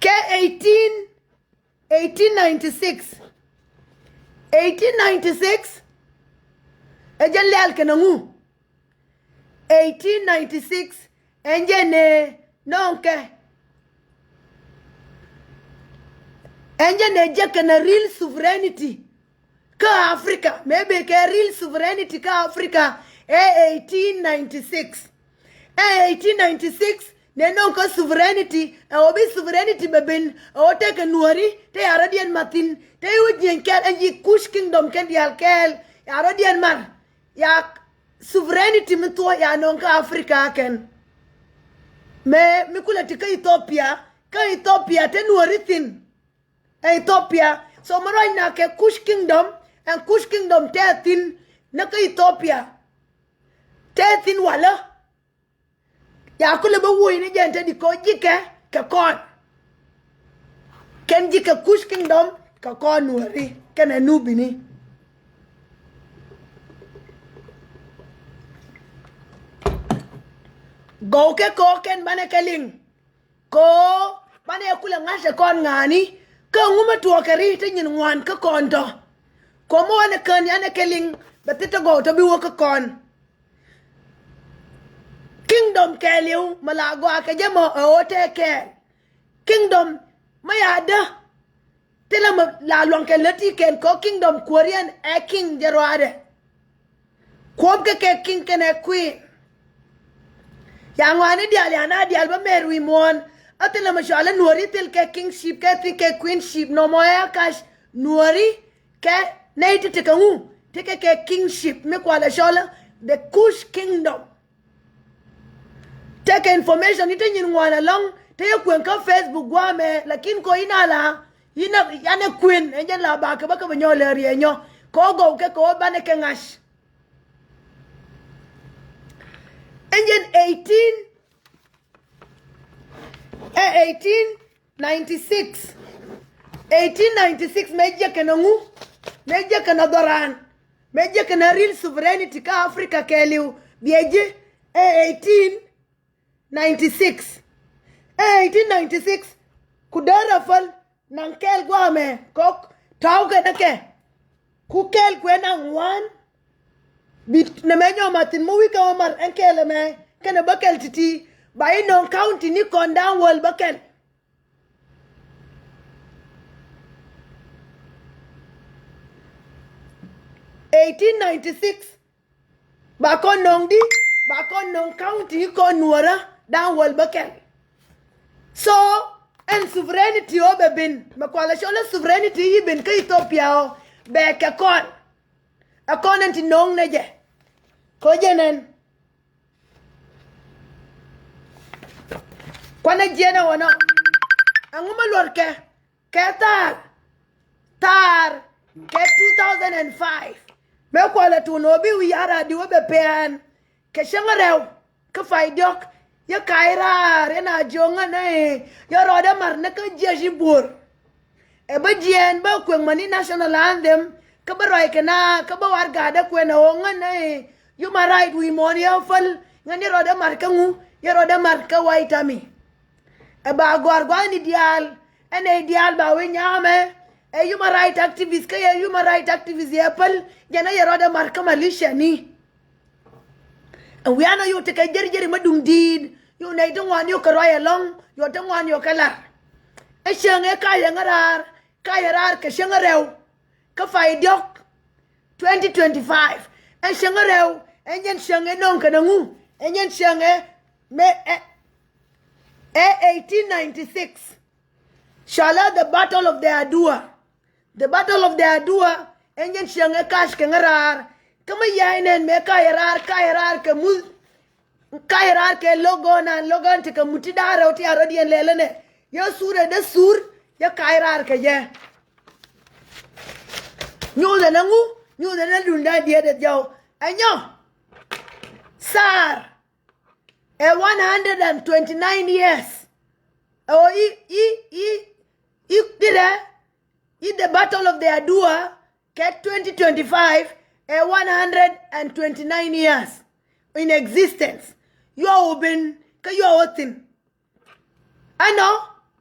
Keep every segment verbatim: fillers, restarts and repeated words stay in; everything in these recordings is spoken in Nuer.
Kɛ eighteen, eighteen ninety-six. Eighteen ninety-six ɛ jɛn lial kɛnɛ ŋu? Eighteen ninety-six ɛn jɛn ɛ nɔŋ kɛ, ɛn jɛn ɛ jɛ kɛnɛ real sovereignty kä Africa. Maybe kɛ real sovereignty kä Africa ɛ eighteen ninety-six. Ɛ eighteen ninety-six nɛ nɔŋ kä sovereignty, ɛ ɣöö bi sovereignty bɛ ben, ɛ ɣöö tekɛ Nuɔ̱ri te ya rɔ̱diɛn mat thi̱n, te i̱ wä jiɛny kɛl ɛn ji̱ Kush Kingdom kɛn diaal kɛɛl ya rɔ̱diɛn mat. Ya sovereignty mi thuɔ̱k ya nɔŋ kä Africa kɛn. Mëë mi kulɛ ti kä Ethiopia, kä Ethiopia te Nuɔ̱ri thi̱n. Ɛ Ethiopia. So mi ruacna kɛ Kush Kingdom, ɛn Kush Kingdom tɛth thi̱n ni kä Ethiopia. Tɛth thi̱n walä. Ya kulɛ bä wuɔ̱c ni jɛn te di kɔ ji̱kɛ kɛ kɔn. Kɛn ji̱kɛ Kush Kingdom kɛ kɔn Nuɔ̱ri kɛnɛ Nubini. Gɔw kɛ kɔ kɛn banɛ kɛ liŋ. Kɔ banɛ kulɛ ŋa̱c ɛ kɔn ŋa̱a̱ni. Kä ŋumɛ tuɔɔkɛ ri te nyin ŋuan kä kɔn tɔ. Kɔ mɔ wanɛ kän yanɛ kɛ liŋ bɛ thit te gɔw tɔ bi wä kä kɔn. Kingdom kɛɛliw mɛ la gɔaa kɛ jɛ mɔ ɛ ɣöö tɛ kɛɛl. Kingdom mɛ ya dä. Thilɛ mɛ la luaŋ kɛ lät ti kɛn kɔ kingdom kuäriɛn ɛ king jɛ ruaadɛ. Kuɔp kɛ kɛ king kɛnɛ queen. Ya ŋɔaani diaal ya na diaal bä mɛr wi̱i̱ muɔ̱ɔ̱n. A thilɛ mɛ cɔalɛ Nuɔ̱ri thil kɛ kingship kɛ thil kɛ queenship nɔmɔ ɛ kac Nuɔ̱ri kɛ nɛy ti tekɛ ŋu tekɛ kɛ kingship mi kualɛ cɔlä the Kush Kingdom. Tekɛ information ni te nyin ŋuan alɔŋ te yɛ kueŋ kä Facebook guamɛ lakin kɔ in ala in a yanɛ kueŋ ɛn jɛn la bakɛ bä kä bɛ nyɔ lɛ riɛ nyɔ kɔ gɔw kɛ kɔ banɛ kɛ ŋa̱c. Ɛn jɛn eighteen ɛ eighteen ninety-six. Eighteen ninety-six mɛ jɛ kɛnɛ ŋu? Mɛ jɛ kɛnɛ dhɔran. Mɛ jɛ kɛnɛ real sovereignty kä Africa kɛɛliw biɛ ji̱ ɛ eighteen ninety-six. Ɛ eighteen ninety-six ku dee rɛ päl naŋ kɛɛl guamɛ kɔk taw kɛnɛ kɛ. Ku kɛɛl kuɛ naŋ wan bi nɛ mɛ nyɔm a thin mɔ wi̱i̱ kɛ wä mar ɛn kɛɛl ɛmɛ kɛnɛ bä kɛl ti̱ti̱ ba i̱ nɔŋ county ni kɔn da̱a̱ŋ wäl bä kɛl. Eighteen ninety-six ba kɔn nɔŋ di ba kɔn nɔŋ county kɔn Nuɔrä da̱a̱ŋ wäl bä kɛl. So ɛn sovereignty ɔ bɛ bin mɛ kualɛ cɔl ɛ sovereignty i̱ bin kä Ethiopia ɔ bɛ kɛ kɔn. Ɛ kɔn ɛn ti no̱o̱ŋ nɛ jɛ. Ko̱ jɛ nɛn. Kuanɛ jiɛn ɛ wä nɔ. Ɛŋu mɛ luɔr kɛ kɛ thaar. Thaar kɛ two thousand and five. Mɛ kualɛ tuun ɔ bi wi̱i̱ a radio wä bɛ pɛn. Kɛ cäŋ rɛw kä pay diɔ̱k yɛ ka̱c raar yɛ na jiök ŋän ɛ yɛ rɔɔdɛ mar ni kä jiɛc i̱ buɔ̱r. Ɛ bä jiɛɛn bä kueŋ mäni national anthem kä bä ruac kɛ na kä bä war ga̱a̱dä kuɛn ɛ ɣöö ŋän ɛ human right wi̱i̱ muɔ̱ɔ̱n yɛ päl ŋän yɛ rɔɔdɛ mar kä ŋu yɛ rɔɔdɛ mar kä White Army. Ɛ ba gɔ̱a̱r gua̱a̱thni diaal ɛn ɛ diaal ba wee nyamɛ ɛ human right activist kä yɛ human right activist yɛ päl jɛn ɛ yɛ rɔɔdɛ mar kä militia ni. Ɛn wianɛ yuk tekɛ jeri jeri mä duŋ di̱i̱t yuk nɛy ti ŋuan yuk kɛ ruac ɛlɔ̱ŋ yuk ti ŋuan yuk kɛ lar. Ɛ cieŋ ɛ kacɛ ŋä raar kacɛ raar kɛ cieŋ ɛ rɛw. Kä pay diɔ̱k twenty twenty-five ɛ cieŋ ɛ rɛw ɛ nyɛn cieŋ ɛ nɔŋ kɛnɛ ŋu ɛ nyɛn cieŋ ɛ mɛ ɛ ɛ eighteen ninety-six. Cɔalɛ the battle of the Adua. The battle of the Adua ɛ nyɛn cieŋ ɛ kac kɛ ŋä raar. Kä mi ya̱a̱ inɛn mëë kac ɛ raar kac ɛ raar kɛ muth. Kac ɛ raar kɛ logon an logon ti kɛ muth ti da̱a̱ rɛw ti a rɔ̱diɛn lɛl ɛnɛ. Yɛ sur ɛ dee sur yɛ kac ɛ raar kɛ jɛ. Nyuuth ɛn ɛ ŋu nyuuth ɛn ɛ lunda diet ɛ jɔw ɛ nyɔ. Saar ɛ one hundred and twenty-nine years. Ɛ ɣöö i̱ i̱ i̱ i̱ dirɛ i̱ the battle of the Adua kɛ twenty twenty-five ɛ one hundred and twenty-nine years in existence. Yuɔ wä ben kä yuɔ wä thi̱n. Ɛnɔ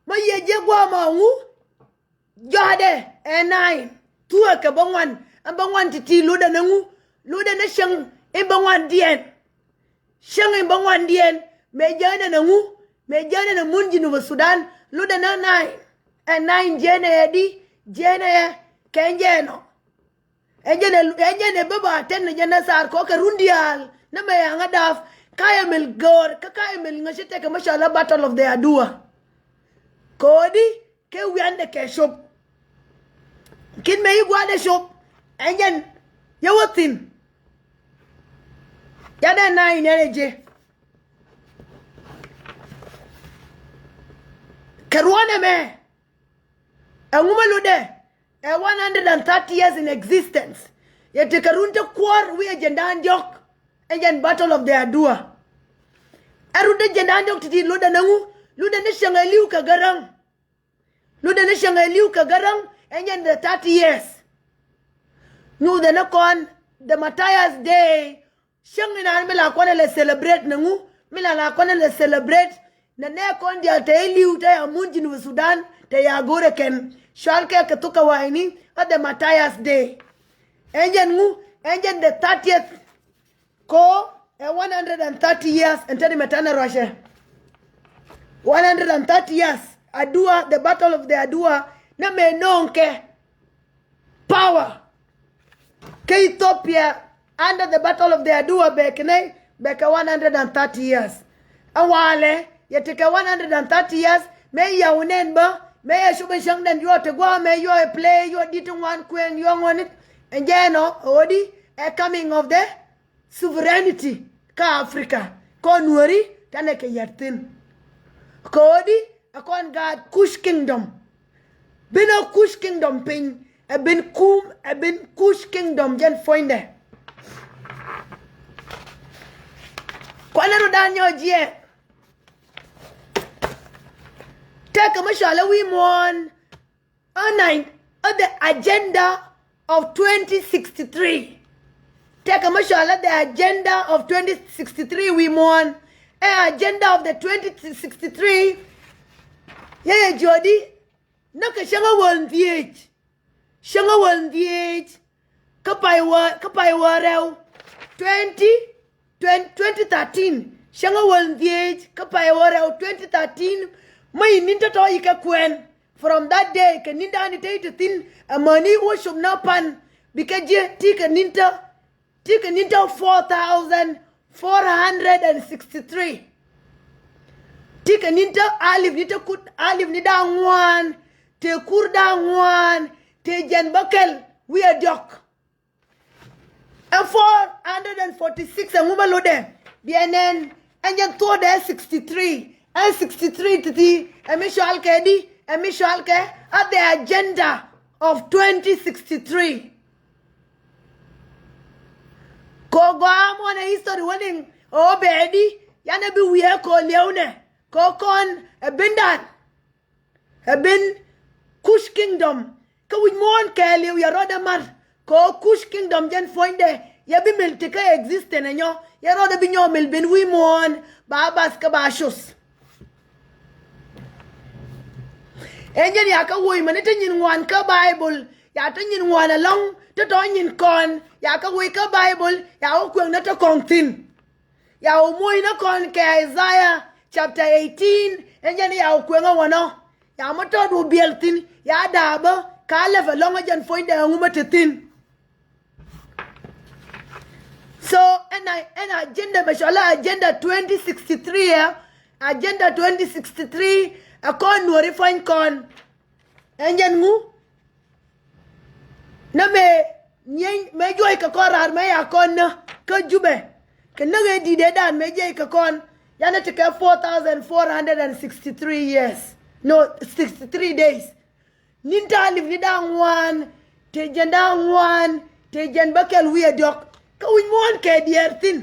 Mä yɛ jiɛ gua̱a̱ ma ŋu? Jɔ̱a̱dɛ ɛ nine. Thuɔ̱ɔ̱kɛ bä ŋuan. Ɛn bä ŋuan ti̱ti̱ lotdɛ ni ŋu? Lotdɛ ni cäŋ in bä ŋuan diɛn. Cäŋ in bä ŋuan diɛn. Mëë jänɛ ni ŋu? Mëë jänɛ ni mun Jinub Sudan. Lotdɛ ni nine. Ɛ nine jänɛ yɛ di? Jänɛ yɛ kɛ jɛ nɔ. Ɛ jɛn ɛ, ɛ jɛn ɛ bä ba tɛn ni jɛn ɛ sar kɔ kɛ run diaal. Ni mɛ yaŋä daf. Ka Emil gör, kä ka Emil ŋäc tekɛ mɛ cɔal ɛ Battle of the Adua. Kodi kɛ wiandɛ kɛ cop. Kin mɛ yi gua̱dɛ cop. Ɛ jɛn yɛ wä thi̱n. Yadɛ nine ɛn ɛ jɛ. Kɛ ruɔ̱n ɛmɛ. Ɛŋu mɛ lotdɛ? Ɛ one hundred and thirty years in existence. Yɛ tekɛ run ti kuɔr wi̱i̱ ɛ jɛn da̱a̱n diɔ̱k. Ɛ jɛn Battle of the Adua. Ɛ run ti jɛn da̱a̱n diɔ̱k ti̱ti̱ lotdɛ ni ŋu? Lotdɛ ni cäŋ ɛ li̱w kɛ gäräŋ. Lotdɛ ni cäŋ ɛ li̱w kɛ gäräŋ. Ɛ jɛn the thirty years. Nyuuthɛ ni kɔn the Matthias Day. Cäŋ inan mi la kɔnɛ lɛ celebrate ni ŋu? Mi la la kɔnɛ lɛ celebrate nɛ nɛ kɔn diaal te i̱ li̱w te ya mun Jinub Sudan te ya go̱rɛ kɛn. Cɔal kɛ kɛ thok kɛ wa̱i̱ni ɛ the Matthias Day. Ɛ jɛn ŋu? Ɛ jɛn the thirtieth. Ko ɛ one hundred and thirty years ɛn teni mɛ tanɛ ruacɛ. One hundred and thirty years. Adua, the Battle of the Adua. Nɛ mɛ nɔŋ kɛ power kä Ethiopia under the Battle of the Adua bɛ kɛ nɛy bɛ kɛ one hundred and thirty years. Ɛ walɛ yɛ tekɛ one hundred and thirty years. Mɛ yɛ wä nɛn bä mɛ yɛ cop ɛ cäŋ dɛn yuɔ te gua̱a̱ mɛ yuɔ ɛ play yuɔ di̱t ti ŋuan kuɛn yuɔ ŋuɔnit. Ɛn jɛ nɔ ɛ wä di ɛ coming of the sovereignty kä Africa. Kɔn Nuɔri tanɛ kɛ yɛt thi̱n. Kɛ ɣöö di ɛ kɔn gaat Kush Kingdom. Bin ɛ Kush Kingdom piny ɛ bin kum ɛ bin Kush Kingdom jɛn puɔ̱nydɛ. Kuanɛ rutdan nyɔk jiɛ. Tëëkɛ mi cɔal ɛ wi̱i̱ muɔ̱ɔ̱n. Ɛ nine, ɛ the agenda of twenty sixty-three. Tëëkɛ mi cɔal ɛ the agenda of twenty sixty-three wi̱i̱ muɔ̱ɔ̱n. Ɛ agenda of the twenty sixty-three. Yɛ yɛ jiɔdi näk kɛ cäŋ ɛ wäl dhieec. Cäŋ ɛ wäl dhieec. Kä pay wä, kä pay wä rɛw twenty, twenty, twenty thirteen. Cäŋ ɛ wäl dhieec kä pay wä rɛw twenty thirteen. Mä in ni̱n tɔ̱tɔ̱ yi kɛ kuɛn. From that day kɛ ni̱n da̱a̱n i̱ te i̱ te thi̱n. Amäni wä cop nä pan bikɛ jiɛ ti kɛ ni̱n tä, ti kɛ ni̱n tä four thousand four hundred and sixty-three. Ti kɛ ni̱n tä alip ni tä kut alip ni da̱a̱n ŋuan. Te kur da̱a̱n ŋuan te jɛn bä kɛl wi̱i̱ ɛ diɔ̱k. Ɛn four hundred and forty-six ɛŋu bä lotdɛ? Biɛ nɛn. Ɛn jɛn thuɔ̱ɔ̱dɛ sixty-three. Ɛn sixty-three ti̱ti̱ ɛ mi cɔal kɛ di, ɛ mi cɔal kɛ ɛ the agenda of twenty sixty-three. Kɛ ɣöö gɔaa muɔ̱ɔ̱n ɛ history wäliŋ ɛ ɣöö bɛ di yanɛ bi wiee kɛ ɣöö liɛw nɛ kɛ ɣöö kɔn ɛ bindan. Ɛ ben Kush Kingdom. Kä wi̱c muɔ̱ɔ̱n kɛɛliw yɛ rɔɔdɛ mar kɛ ɣöö Kush Kingdom jɛn puɔ̱nydɛ yɛ bi mil ti kä existence ɛ nyɔ. Yɛ rɔɔdɛ bi nyɔ mil ben wi̱i̱ muɔ̱ɔ̱n ba bath kä ba cuth. Ɛn jɛn ya kä woc mani te nyin ŋuan kä Bible, ya te nyin ŋuan ɛlɔ̱ŋ te tɔ̱ nyin kɔn ya kä woc kä Bible ya wä kueŋ ni te kɔŋ thi̱n. Ya wä moc ni kɔn kɛ Isaiah chapter eighteen. Ɛn jɛn ya wä kueŋä wänɔ. Ya mä tɔt wä biɛl thi̱n ya da̱a̱bä ka lɛp ɛlɔ̱ŋ ɛ jɛn puɔ̱nydɛ ɛŋu mä te thi̱n. So ɛn a, ɛn agenda mɛ cɔl agenda twenty sixty-three ɛ. Agenda twenty sixty-three ɛ kɔn Nuɔri pua̱ny kɔn. Ɛn jɛn ŋu? Nä mëë nyieny mëë juɔc kɛ kɔn raar mëë ya kɔn nä kä Jubɛ. Kɛ näk ëë di̱t ëëdan mëë jiɛc kɛ kɔn. Yanɛ ti kɛ four thousand four hundred and sixty-three years. No, sixty-three days. Ni̱n ta̱a̱ lip ni da̱a̱ ŋuan te jɛn da̱a̱ ŋuan te jɛn bä kɛl wi̱i̱ ɛ diɔ̱k. Kä wi̱c muɔ̱ɔ̱n kɛ diɛɛr thi̱n.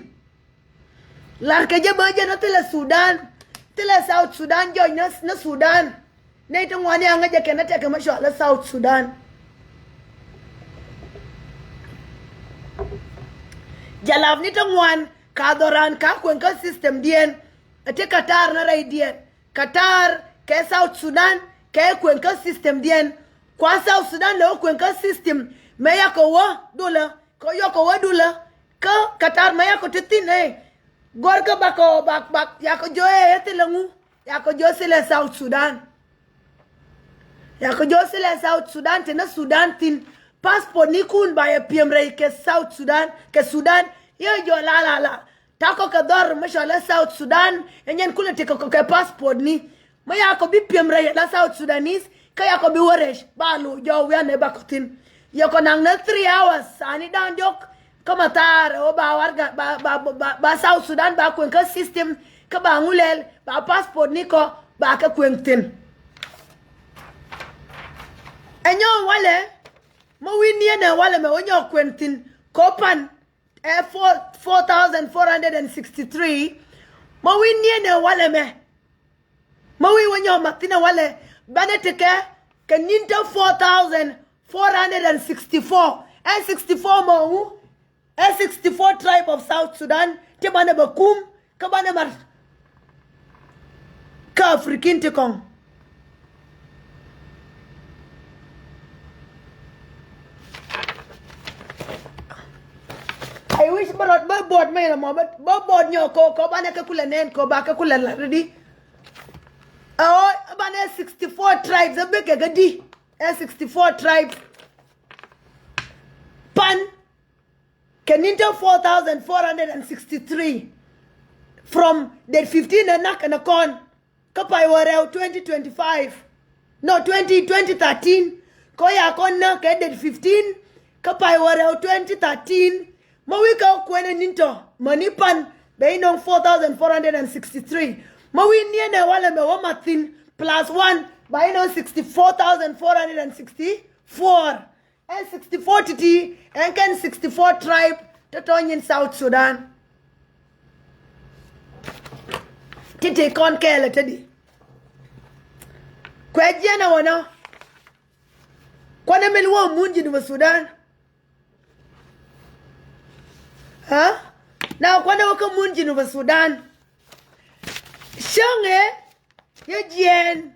Lar kɛ jɛ bä jɛ ni thilɛ Sudan. Thilɛ South Sudan jɔc ni, ni Sudan. Nɛy ti ŋuan i̱ aŋäcɛ kɛn ɛ tɛkɛ mä cɔal ɛ South Sudan. Jalap ni ti ŋuan ka dhɔran ka kueŋ kä system diɛn. Ɛ ti Qatar ni rɛy diɛn. Qatar kɛ South Sudan, kɛ kueŋ kä system diɛn. Kua South Sudan lɛ wä kueŋ kä system, mɛ yakɔ wä dulä, kɔ yɔkɔ wä dulä, kä Qatar mɛ yakɔ ti thin ɛ. Gɔr kä bakɔ bak bak yakɔ jɔ ɛ thilɛ ŋu, yakɔ jɔ thilɛ South Sudan. Yakɔ jɔ thilɛ South Sudan, ti na Sudan thin. Passport ni kun ba yɛ piɛm rɛy kɛ South Sudan, kɛ Sudan, yɛ jɔ la la la. Takɔ kɛ dhɔr mi cɔlɛ South Sudan, ɛ nyɛn kulɛ ti kɛ kɛ passport ni. Mi yakɔ bi piɛm rɛy la South Sudanese, kä yakɔ bi wä rɛc, ba lo jɔ wianɛ bakɔ thin. Yɛ kɔ naŋ ni three hours, sani da̱ŋ diɔk, kä ma thaar ɛ wä ba warga, ba, ba, ba, ba, ba South Sudan, ba kueŋ kä system, kä ba ŋulɛl, ba passport ni kɔ, ba kɛ kueŋ thin. Ɛ nyɔɔŋ walɛ, ma wi̱n niɛn ɛ walɛ mɛ wä nyɔɔk kueŋ thin, kɔ pan, ɛ four, four thousand four hundred and sixty-three, ma wi̱n niɛn ɛ walɛ mɛ, ma wi̱n wä nyɔɔk ma thin ɛ walɛ, banɛ ti kɛ, kɛ ni̱n te four thousand four hundred and sixty-four, ɛ sixty-four mɔ wu, ɛ sixty-four tribe of South Sudan, ti banɛ bɛ kum, kä banɛ mar. Kä African ti kɔŋ. I wish bä rɔt bä bɔt mɛ mɔ bä bɔt nyɔ kɔ kɔ banɛ kɛ kulɛ nɛn kɔ ba kɛ kulɛ la ridi. Ɛ banɛ sixty-four tribes ɛ bikɛ kɛ di. Ɛ sixty-four tribes. Pan. Kɛ ni̱n te four thousand four hundred and sixty-three from date fifteen ɛ nak kɛn ɛ kɔn. Kä pay wä rɛw twenty twenty-five. No, twenty, twenty thirteen. Kɔ ya kɔn näk kɛ date fifteen. Kä pay wä rɛw twenty thirteen. Ma wi̱i̱ kɛ kuɛn ɛ ni̱n tɔ mäni pan bɛ inɔŋ four thousand four hundred and sixty-three. Ma wi̱i̱ niɛn ɛ walɛ mɛ wä ma thin plus one ba inɔŋ sixty-four thousand four hundred and sixty-four. Ɛn sixty-four ti̱ti̱, ɛn kɛn sixty-four tribe tɔ̱tɔ̱ nyin South Sudan. Ti̱ti̱ kɔn kɛɛl ɛ tädi. Kuɛ jiɛn ɛ wänɔ. Kuanɛ mil wä mun Jinub Sudan. Ha? Na kuanɛ wä kä mun Jinub Sudan. Cäŋɛ yɛ jiɛn.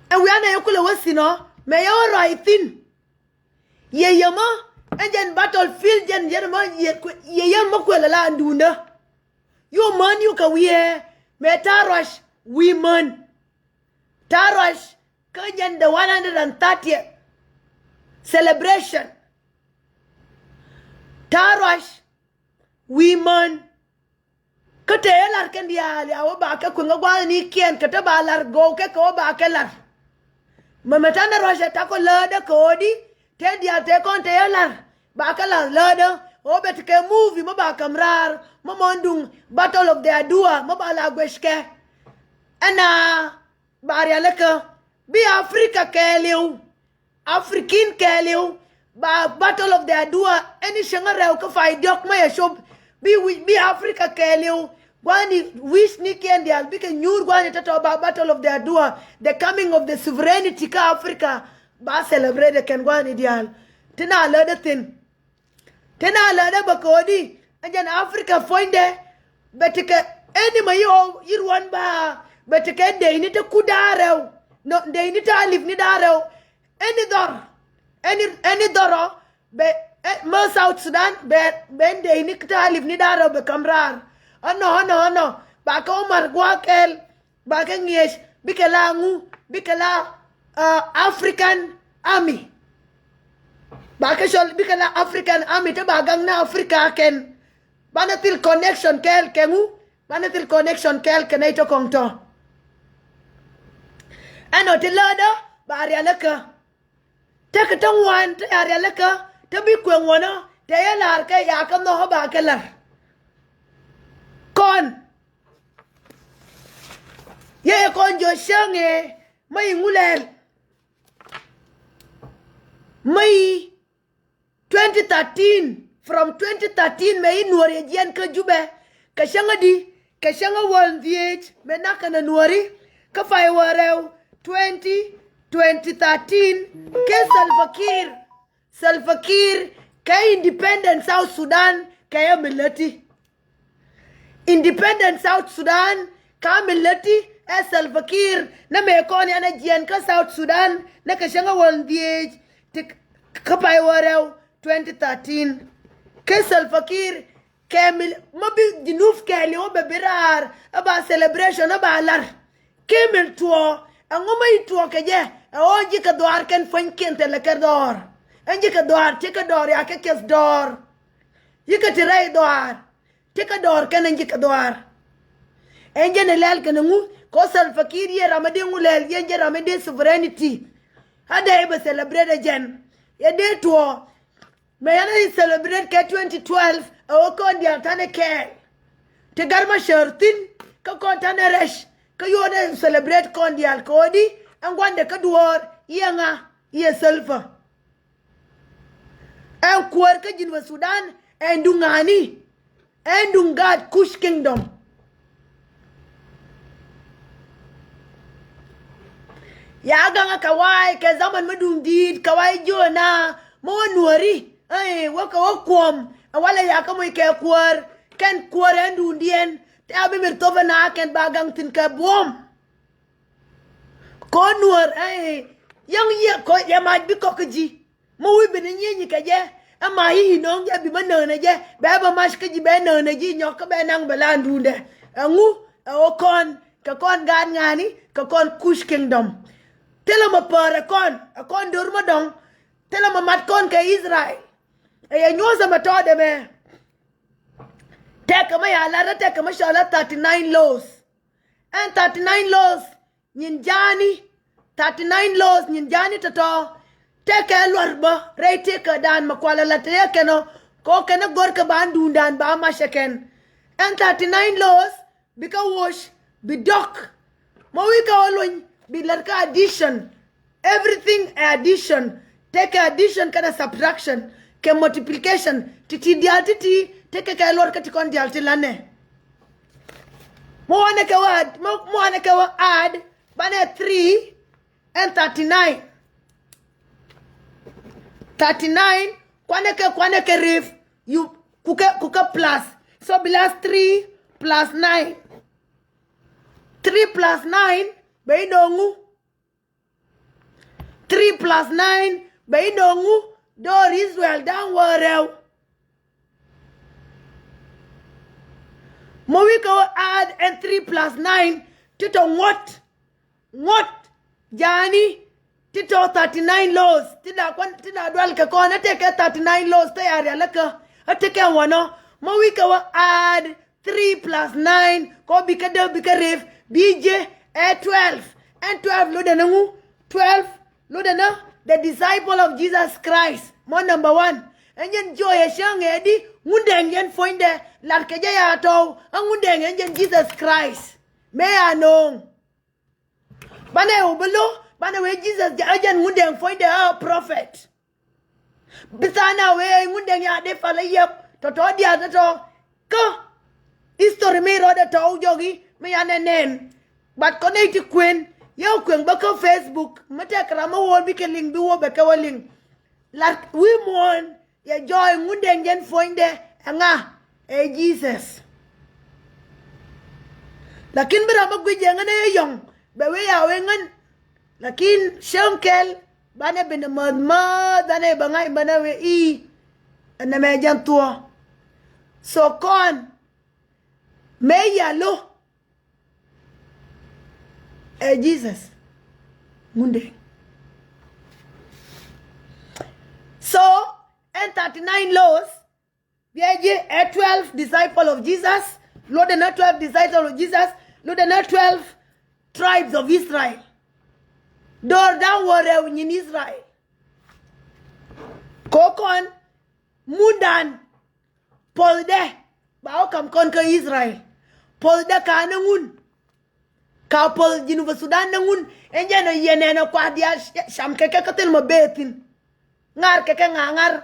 Ɛ wianɛ yɛ kulɛ wä thin ɔ mɛ yɛ wä rɔy thin. Yɛ yɛ mɔ ɛn jɛn battlefield jɛn yɛ mɔ yɛ yɛ mɔ kuɛlɛ la andundä. Yu män yu kɛ wiee mɛ ta̱a̱ ruac wi̱i̱ män. Ta̱a̱ ruac kä jɛn the one hundred and thirtieth celebration. Ta̱a̱ ruac wi̱i̱ män. Kä tëë lar kɛn diaal ya wä ba kɛ kueŋ kä gua̱a̱th ni kiɛn kä te ba lar go̱o̱k kɛ kɛ wä ba kɛ lar. Mɛmɛ tanɛ ruac ɛ takɔ lädä kɛ ɣöö di tëë diaal tëë kɔn tëë lar ba kɛ lar lädä ɣöö bɛ ti kɛ movie mä ba käm raar mä mɔn duŋ Battle of the Adua mä ba la guec kɛ. Ɛna ba rialikä bi Africa kɛɛliw. African kɛɛliw ba Battle of the Adua ɛn i̱ cäŋä rɛw kä pay diɔ̱k mä yɛ cop. Bi wi̱c bi Africa kɛɛliw gua̱ni wi̱c ni kiɛn diaal bikɛ nyuur gua̱ni tɔ̱tɔ̱ ba Battle of the Adua, the coming of the sovereignty kä Africa ba celebrate kɛn gua̱ni diaal. Ti na lätdä thi̱n. Te na lätdä bä ko̱di ɛ jɛn Africa puɔ̱nydɛ. Bɛ tekɛ ɛni mɛ yi ɣɔw yi ruɔ̱n ba bɛ tekɛ dɛyni te kut da̱a̱ rɛw. Nɔ dɛyni te alip ni da̱a̱ rɛw. Ɛni dhɔr ɛni ɛni dhɔr ɔ bɛ ɛ mɛ South Sudan bɛ bɛ dɛyni te alip ni da̱a̱ rɛw bɛ kam raar. Ɛnɔ ɛnɔ ɛnɔ ba kɛ wä mar gua̱a̱k kɛɛl. Ba kɛ ŋi̱eec bikɛ la ŋu bikɛ la African Army. Ba kɛ cɔl bikɛ la African Army te ba gaŋ ni Africa kɛn. Banɛ thil connection kɛɛl kɛ ŋu banɛ thil connection kɛɛl kɛ nɛy tɔ kɔŋ tɔ. Ɛnɔ ti lätdä ba rialikä. Tekɛ te ŋuan te ya rialikä te bi kueŋ wänä te yɛ la̱r kɛ ya kɛ nhɔk ba kɛ la̱r. Kɔn yɛ yɛ kɔn jiɔ cäŋ ɛ mä yi ŋulɛl. Mä yi twenty thirteen, from twenty thirteen mɛ yi nuɔr yɛ jiɛn kä Jubɛ. Kɛ cäŋä di kɛ cäŋä wäl dhiec mɛ nak kɛn ɛ nuɔri. Kä pay wä rɛw twenty twenty thirteen kɛ Salva Kiir. Salva Kiir kɛ independent South Sudan kɛ yɛ mi läti. Independent South Sudan ka mi läti ɛ Salva Kiir, nɛ mëë kɔn yan ɛ jiɛn kä South Sudan, nɛ kɛ cäŋ ɛ wäl dhieec ti kä pay wä rɛw twenty thirteen. Kɛ Salva Kiir kɛmil mä bi Junub kɛɛli wä bɛ bi raar ɛ ba celebration ɛ ba lar. Kɛmil tuɔɔ ɛŋu mä i̱ tuɔɔ kɛ jɛ ɛ ɣöö ji̱ kɛ dhuaar kɛn puɔ̱nykiɛn thilɛ kɛ dhɔɔr. Ɛn ji̱ kɛ dhuaar ti kɛ dhɔɔr ya kɛ kiɛth dhɔɔr. Yi̱ kɛ ti rɛy dhɔaar ti kɛ dɔɔr kɛn ɛn ji̱ kɛ dhɔaar. Ɛn jɛn ɛ lɛl kɛn ɛŋu kɛ ɣöö Salva Kiir yɛ ram ɛ dee ŋu lɛl yɛn jɛ ram ɛ dee sovereignty. Ɛ dee bɛ celebrate ɛ jɛn yɛ dee tuɔɔ. Mɛ yɛn ɛ celebrate kɛ twenty twelve ɛ ɣöö kɔn diaal ta̱nɛ kɛɛl. Ti Gat Macar thi̱n kä kɔn ta̱nɛ rɛc kä yɔn ɛ celebrate kɔn diaal kɛ ɣöö di ɛn gua̱ndɛ kä duɔ̱ɔ̱r yɛ ŋa yɛ Salva. Ɛn kuäär kä Jinubä Sudan ɛn duŋ ŋa̱a̱ni. Ɛn duŋ gaat Kush Kingdom. Ya gaŋä kɛ wa̱a̱ kɛ zaman mä duŋ di̱i̱t kɛ wa̱a̱ jiöna mä wä nuääri. Ɛ wä kɛ wä kuɔm ɛ walɛ ya kä moc kɛ kuäär kɛn kuäär ɛn duŋdiɛn. Tɛ a bi mir thop ɛn a kɛn ba gaŋ thi̱n kɛ buɔ̱m. Kɔn nuɔr ɛ yäŋ yɛ kɔ yɛ mac bi kɔk kä ji̱. Mä wi̱i̱ bi ni nyieny kɛ jɛ ɛ ma i̱ i̱ nɔ̱ŋ jɛ bi mä nään ɛ jɛ bɛ bä mac kä ji̱ bɛ nään ɛ ji̱ nyɔk kä bɛ naŋ bɛ la andundɛ. Ɛŋu ɛ ɣöö kɔn kɛ kɔn gaat ŋa̱a̱ni kɛ kɔn Kush Kingdom. Thilɛ mä päär ɛ kɔn ɛ kɔn do̱r mä dɔ̱ŋ. Thilɛ mä mat kɔn kɛ Israel. Ɛ yɛ nyuɔ̱th ɛmɛ tɔɔdɛ mɛ. Tɛkɛ mä ya lat rɛ tɛkɛ mä cɔl ɛ thirty nine laws. Ɛn thirty nine laws nyin ja̱a̱ni. Thirty nine laws nyin ja̱a̱ni tɔ̱tɔ̱. Tëëkɛ luɔr bä rɛy tëëkädan mɛ kualɛ la tëë kɛn ɔ kɛ ɣöö kɛn ɛ go̱rkɛ ba duundan ba macɛ kɛn. Ɛn thirty nine laws bikɛ woc bi dɔ̱k. Mɔ wi̱i̱ kɛ ɣöö lony bi lät kä addition. Everything ɛ addition. Tëëkɛ addition kɛnɛ subtraction kɛ multiplication. Ti̱ti̱ diaal ti̱ti̱ tëëkɛ kɛ luɔr kä ti kɔn diaal ti la̱tnɛ. Mɔ wanɛ kɛ wä add mɔ wanɛ kɛ wä add banɛ three and thirty nine. Thirty nine kuanɛ kɛ kuanɛ kɛ rif. You kukɛ kukɛ plus. So bi la three plus nine. Three plus nine bɛ i̱ do̱ŋu. Three plus nine bɛ i̱ do̱ŋu. Do̱r Israel da̱ŋ wä rɛw. Mɔ wi̱i̱ kɛ wä add ɛn three plus nine ti tɔ ŋuɔ̱t. Ŋuɔ̱t ja̱a̱ni ti tɔ thirty nine laws ti la kuan ti la dual kɛ kɔn ɛ tëëkɛ thirty nine laws te ya rial kä ɛ tëëkɛ wanɔ. Mɔ wi̱i̱ kɛ wä add three plus nine kɔ bikɛ dee bikɛ rif bi jɛ ɛ twelve. Ɛn twelve lotdɛ ni ŋu? Twelve lotdɛ ni the disciple of Jesus Christ. Mɔ number one. Ɛn yɛn jiɔ yɛ cäŋ ɛ di Ŋundɛŋ yɛn puɔ̱nydɛ. Lat kɛ jɛ ya tɔw ɛ Ŋundɛŋ ɛn yɛn Jesus Christ. Mëë ya no̱o̱ŋ. Banɛ wä bä lo̱ banɛ wee Jesus jɛ ɛ jɛn Ŋundɛŋ puɔ̱nydɛ ɛ prophet. Bi tha̱a̱ŋ na wee Ŋundɛŋ ya dee palä yɛp tɔ̱tɔ̱ diaal tɔ̱tɔ̱. Kä history mi rɔɔdɛ tɔ̱ jɔki mi yan ɛ nɛn. But kɔn nɛy ti kuën yɛ kuëŋ bä kä Facebook mi tɛk ram mi wool bikɛ liŋ bi wä bɛ kɛ wä liŋ. Lat wi̱i̱ muɔ̱ɔ̱n yɛ jɔɔy Ŋundɛŋ jɛn puɔ̱nydɛ ɛ ŋa? Ɛ Jesus. Lakin bi ram mi guic jɛ ŋän ɛ yɔ̱ŋ bɛ wee ya wee ŋän. Lakin cäŋ kɛl banɛ bi ni mäth mäth banɛ bɛ ŋa̱c banɛ wee i̱. Ɛn nɛmɛ jɛn thuɔ̱ɔ̱. So kɔn mëë ya lo̱ ɛ Jesus Ŋundɛŋ. So ɛn thirty nine laws. Biɛ ji̱ ɛ twelve disciple of Jesus. Lotdɛ ni twelve disciple of Jesus. Lotdɛ ni twelve tribes of Israel. Do̱r da̱ŋ wä rɛw nyin Israel. Kɔ kɔn mundan puɔ̱thdɛ ba wä kam kɔn kä Israel. Puɔ̱thdɛ ka̱n ni Ŋun. Ka puɔth Jinubä Sudan ni Ŋun ɛn jɛn ɔ yɛn ɛn ɔ kua̱r diaal cam kɛ kɛ kä thil mɔ bee thi̱n. Ŋa̱r kɛ kɛ ŋa̱ ŋa̱r.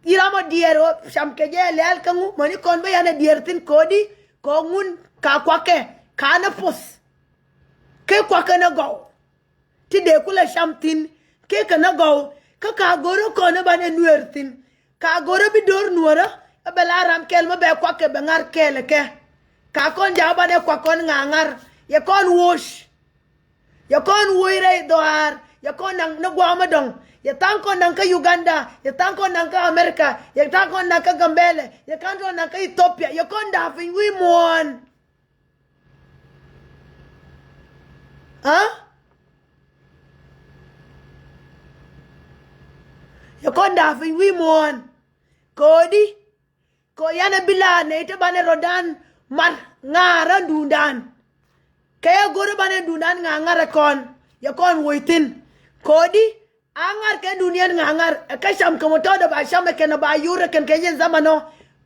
I̱ ram ɔ diɛɛr ɔ cam kɛ jɛ lɛɛl kä ŋu mäni kɔn bä yan ɛ diɛɛr thi̱n ko̱di kɛ ɔ Ŋun ka kuakɛ ka nä puɔth. Kɛ kuakɛ nä gɔw. Ti dee kulɛ cam thi̱n kɛ kɛ nä gɔw kä ka go̱rä kɔn ɛ banɛ nueer thi̱n. Ka go̱rä bi do̱r nuɔ̱rä ɛ bɛ la ram kɛl mä bɛ kuak kɛ bɛ ŋa̱r kɛɛl ɛ kɛ. Ka kɔn ja̱a̱ banɛ kuak kɔn ŋa̱ ŋa̱r Yɛ kɔn woc. Yɛ kɔn woc rɛy dhɔaar. Yɛ kɔn naŋ ni gua̱a̱m mi dɔ̱ŋ. Yɛ tha̱a̱ŋ kɔn naŋ kä Uganda. Yɛ tha̱a̱ŋ kɔn naŋ kä America. Yɛ tha̱a̱ŋ kɔn naŋ kä Gambɛlɛ. Yɛ tha̱a̱ŋ kɔn naŋ kä Ethiopia. Yɛ kɔn da̱a̱ piny wi̱i̱ muɔ̱ɔ̱n. Aa? Yɛ kɔn da̱a̱ piny wi̱i̱ muɔ̱ɔ̱n. Ko̱di? Kɛ ɣöö yan ɛ bi la̱a̱t nɛy ti banɛ rɔ̱dan mat ŋa̱a̱r ɛ duundan. Kɛ ɣöö go̱rɛ banɛ duundan ŋa̱a̱r ŋa̱a̱r ɛ kɔn, yɛ kɔn woc thi̱n. Ko̱di a ŋa̱r kɛ duundan ŋa̱a̱r ŋa̱a̱r, ɛ kä cam kɛ mɔ tɔ̱ɔ̱dɛ ba cam ɛ kɛn ɛ ba yur ɛ kɛn kɛ nyin zaman ɔ.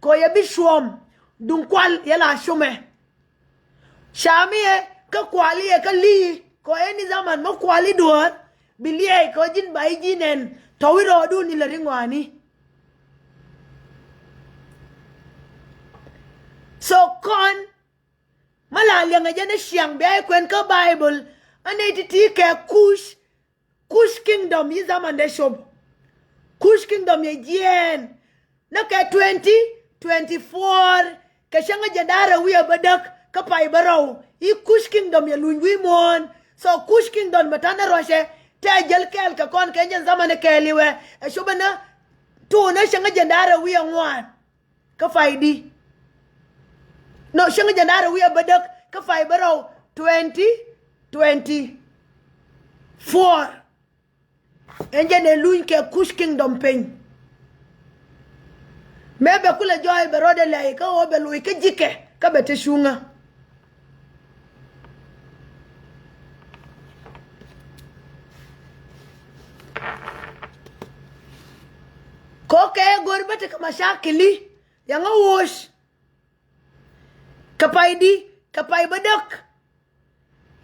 Kɛ ɣöö yɛ bi cuɔm duŋ kual yɛ la cumɛ. Camiɛ kä kuali ɛ kä li̱i̱ kɔ ɛn ni zaman mɔ kuali duɔ̱ɔ̱r bi liɛɛc kɔ ji̱n ba i̱ ji̱ nɛn tɔ̱ wi̱i̱ rɔɔdun ni lɛ ri ŋɔaani. So kɔn mä la liɛŋɛ jɛ ni ciaŋ bia i̱ kuɛn kä Baibol. Ɛ nɛy ti̱ti̱ kɛ Kuc Kush Kingdom yi zaman de cop. Kush Kingdom yɛ jiɛɛn. Ni kɛ twenty twenty-four kɛ cäŋ jiɛn da̱ŋ rɛw wi̱i̱ bädäk kä pay bärɔw. Yi Kush Kingdom yɛ luny wi̱i̱ muɔ̱ɔ̱n. So Kush Kingdom mɛ ta̱nɛ ruacɛ tɛ jäl kɛɛl kɛ kɔn kɛ jɛn zaman kɛɛl iwɛ. Ɛ cop ɛnɛ tuunɛ cäŋ jiɛn da̱ŋ rɛw wi̱i̱ ŋuan. Kä pay di. No, cäŋ jiɛn da̱ŋ rɛw wi̱i̱ bädäk kä pay bärɔw twenty twenty-four. Ɛn jɛn ɛ luny kɛ Kush Kingdom piny. Mëë bɛ kulɛ jɔɔy bɛ rɔɔdɛ lɛy kä ɣöö bɛ loc kä ji̱kɛ kä bɛ te cuŋä. Kɛ ɣöö kɛ go̱r bä tekɛ macakili. Yaŋä woc. Kɛ pay di, kɛ pay bädäk.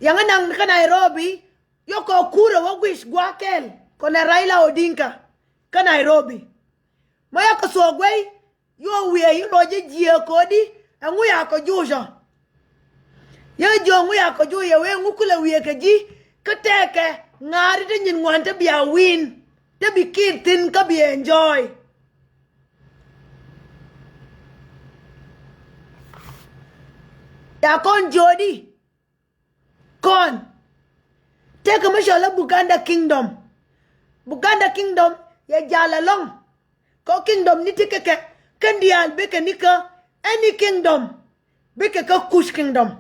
Yaŋä naŋ kä Nairobi. Yɔkɔ kurɛ wä guic gua̱a̱th kɛl kɔnɛ Raila Odinga kä Nairobi. Mɔ yakɔ thuɔ̱k guey yɔ wiee yi luɔc ji̱ jiee ko̱di. Ɛŋu yakɔ juucɔ? Yɛ jiök ɛŋu yakɔ juucɔ wee ɛŋu kulɛ wiee kɛ ji̱? Kä tɛkɛ ŋa̱a̱ri ti nyin ŋuan ti bia wi̱i̱n ti bi ki̱i̱r thi̱n kä bi enjoy. Ya kɔn jiöödi. Kɔn tëëkɛ mi cɔl ɛ Buganda Kingdom. Buganda Kingdom yɛ jal ɛlɔ̱ŋ. Kɔ kingdom ni ti kɛ kɛ kɛn diaal bikɛ ni kä any kingdom. Bikɛ kä Kush Kingdom.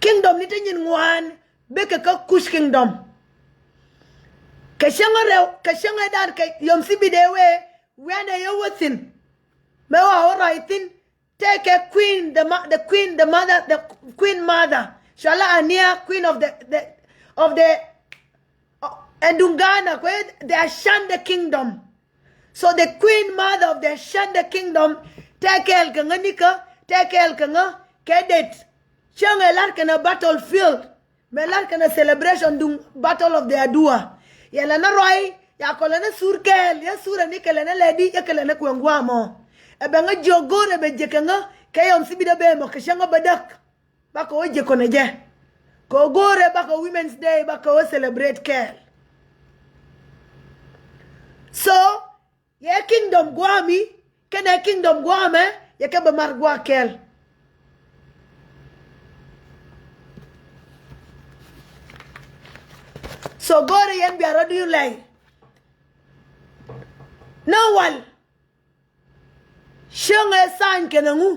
Kingdom ni ti nyin ŋuan bikɛ kä Kush Kingdom. Kɛ cäŋ rɛw kɛ cäŋ dan kɛ yom thibi dee wee wianɛ yɛ wä thi̱n. Mɛ wa wä rɔy thi̱n. Tëëkɛ queen, the ma-, the queen, the mother, the queen mother. Cɔala Ania, queen of the, the, of the, uh, ɛn duŋ Ghana kuɛ the Ashande Kingdom. So the queen mother of the Ashande Kingdom. Tëëkɛ kɛɛl kɛ ŋä nikä, tëëkɛ kɛɛl kɛ ŋä kɛ det. Cäŋ ɛ lar kɛn a battlefield. Mɛ lar kɛn a celebration duŋ Battle of the Adua. Yɛ lɛ ni ruac ya kɔ lɛ ni sur kɛɛl yɛ sur ani kɛ lɛ ni lɛ di yɛ kɛ lɛ ni kuɛn guamɔ. Ɛ bɛ ŋä jiök go̱o̱r ɛ bɛ jek kɛ ŋä kɛ yɔm thibit ɛ bɛ mɔ kɛ cäŋ ɛ bɛ däk. Bakɛ wä jek kɔnɛ jɛ kɛ wä go̱o̱r ɛ bakɛ Women's Day bakɛ wä celebrate kɛɛl. So yɛ kingdom gua̱a̱mi kɛnɛ kingdom gua̱a̱mɛ yɛ kɛ bɛ mar gua̱a̱ kɛl. So go̱o̱rɛ yɛn bia rɔ̱ di̱i̱r lɛy. Ni wal cäŋɛ thany kɛnɛ ŋu?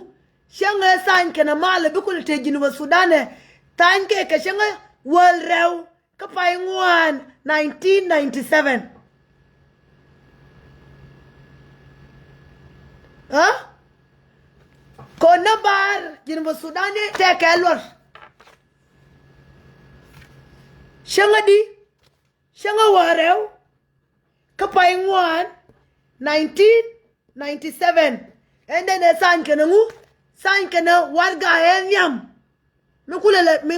Cäŋɛ thany kɛnɛ malɛ bi kulɛ te Jinubä Sudanɛ. Thany kɛ kɛ cäŋɛ wäl rɛw kä pay ŋuan nineteen ninety-seven. Aa? Kɔn nä bar Jinubä Sudan ni tɛkɛ luɔr. Cäŋä di cäŋä wä rɛw kä pay ŋuan nineteen ninety-seven. Ɛn den ɛ thany kɛnɛ ŋu? Thany kɛnɛ warɛga ɛ nhiam. Mi kulɛ lɛ mi,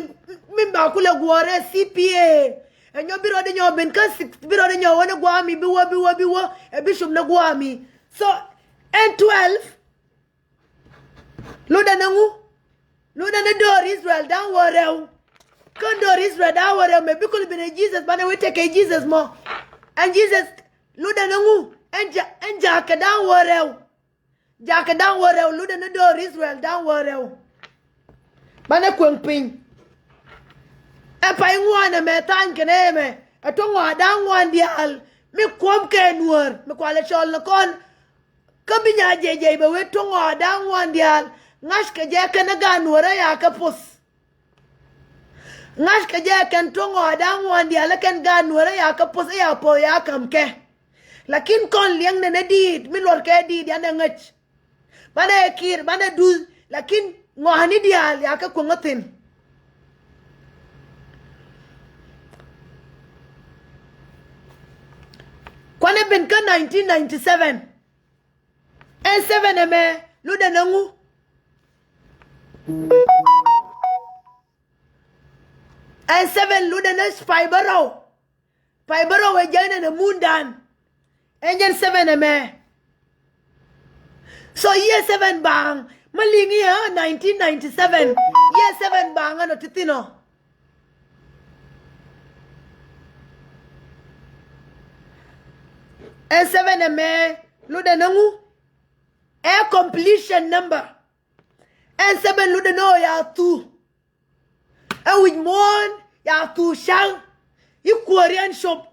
mi ba kulɛ guɔrɛ C P A. Ɛ nyɔ bi rɔɔdɛ nyɔ ben kä six bi rɔɔdɛ nyɔ wä ni guami bi wä bi wä bi wä ɛ bi cum ni guami. So ɛn twelve. Lotdɛ ni ŋu? Lotdɛ ni döör Israel da̱ŋ wä rɛw. Kä döör Israel da̱ŋ wä rɛw mɛ bi kulɛ ben ɛ Jesus banɛ wä tekɛ Jesus mɔ. Ɛn Jesus lotdɛ ni ŋu? Ɛn ja ɛn jakɛ da̱ŋ wä rɛw. Jakɛ da̱ŋ wä rɛw lotdɛ ni döör Israel da̱ŋ wä rɛw. Banɛ kueŋ piny. Ɛ pay ŋuan ɛmɛ tha̱a̱ny kɛnɛ ɛmɛ. Ɛ tuɔ̱ŋ ɣɔaa da̱a̱ŋ ŋuan diaal mi kuɔ̱m kɛ nuäär mi kualɛ cɔl ni kɔn. Kä bi nya jiɛc jiɛc bɛ wee tuɔ̱ŋ ɣɔaa da̱a̱ŋ ŋuan diaal. Ŋa̱ckɛ jɛ kɛn ɛ gaat nuäärä ya kɛ poth. Ŋa̱ckɛ jɛ kɛn tuɔ̱ŋ ɣɔaa da̱a̱ŋ ŋuan diaal ɛ kɛn gaat nuäärä ya kɛ poth ɛ ya poth ya ka̱m kɛ. Lakin kɔn liɛŋ nɛnɛ diit mi luɔr kɛ diit yan ɛ ŋäc. Banɛ kiir banɛ duth lakin ŋɔaani diaal ya kɛ kueŋä thi̱n. Kuanɛ ben kä nineteen ninety-seven. Ɛn seven ɛmɛ lutdɛ nɛ ŋu? Ɛn seven lutdɛ nɛ pay bärɔw. Pay bärɔw ɛ jɛn ɛn ɛ mundan. Ɛn jɛn seven ɛmɛ. So year seven baaŋ mä liŋ i̱ ɛ nineteen ninety-seven. Year seven baaŋ ɛn ɔ ti thi̱n ɔ. Ɛn seven ɛmɛ lutdɛ nɛ ŋu? Ɛ completion number. Ɛn seven lutdɛ nɛ ɔ ya thu. Ɛ wi̱c muɔ̱ɔ̱n ya thu ca̱ŋ i̱ kuääri ɛn cop.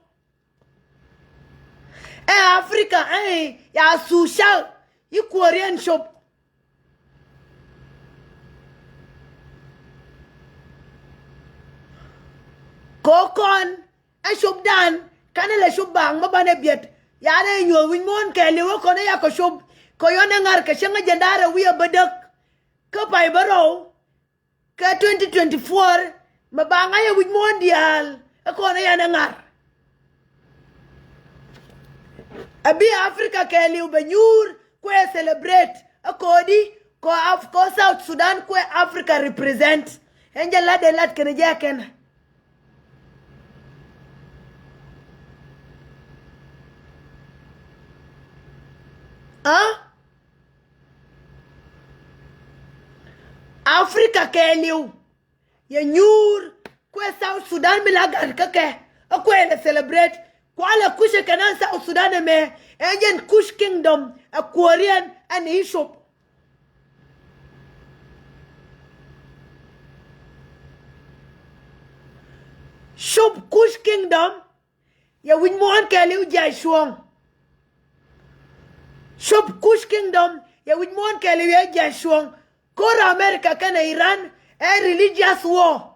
Ɛ Africa ɛ ya thu ca̱ŋ i̱ kuääri ɛn cop. Kɛ ɣöö kɔn ɛ copdan kanɛ lɛ cop baaŋ mä banɛ biɛt. Ya̱a̱ rɛy nyuɔ̱th wi̱c muɔ̱ɔ̱n kɛɛliw ɛ kɔn ɛ yakɔ cop. Kɛ yɔn ɛ ŋa̱r kɛ cäŋ ɛ jɛn da̱a̱r ɛ wi̱i̱ ɛ bädäk. Kä pay bärɔw kɛ twenty twenty-four mɛ ba ŋa̱c ɛ wi̱c muɔ̱ɔ̱n diaal ɛ kɔn ɛ yan ɛ ŋa̱r. A bi Africa kɛɛliw bɛ nyuur kuɛ celebrate ɛ kodi kɔ Af-, kɔ South Sudan kuɛ Africa represent. Ɛn jɛ lat dee lat kɛn jɛ kɛn. Aa? Africa kɛɛliw yɛ nyuur kuɛ South Sudan mi la gat kä kɛ ɛ kuɛ lɛ celebrate. Kualɛ Kush ɛ kɛn ɛn South Sudan ɛmɛ ɛ jɛn Kush Kingdom ɛ kuɔriɛn ɛn i̱ cop. Cop Kush Kingdom yɛ wi̱c muɔ̱ɔ̱n kɛɛliw jiac cuɔ̱ŋ. Cop Kush Kingdom yɛ wi̱c muɔ̱ɔ̱n kɛɛliw yɛ jiac cuɔ̱ŋ. Ko̱r America kɛnɛ Iran ɛ religious war.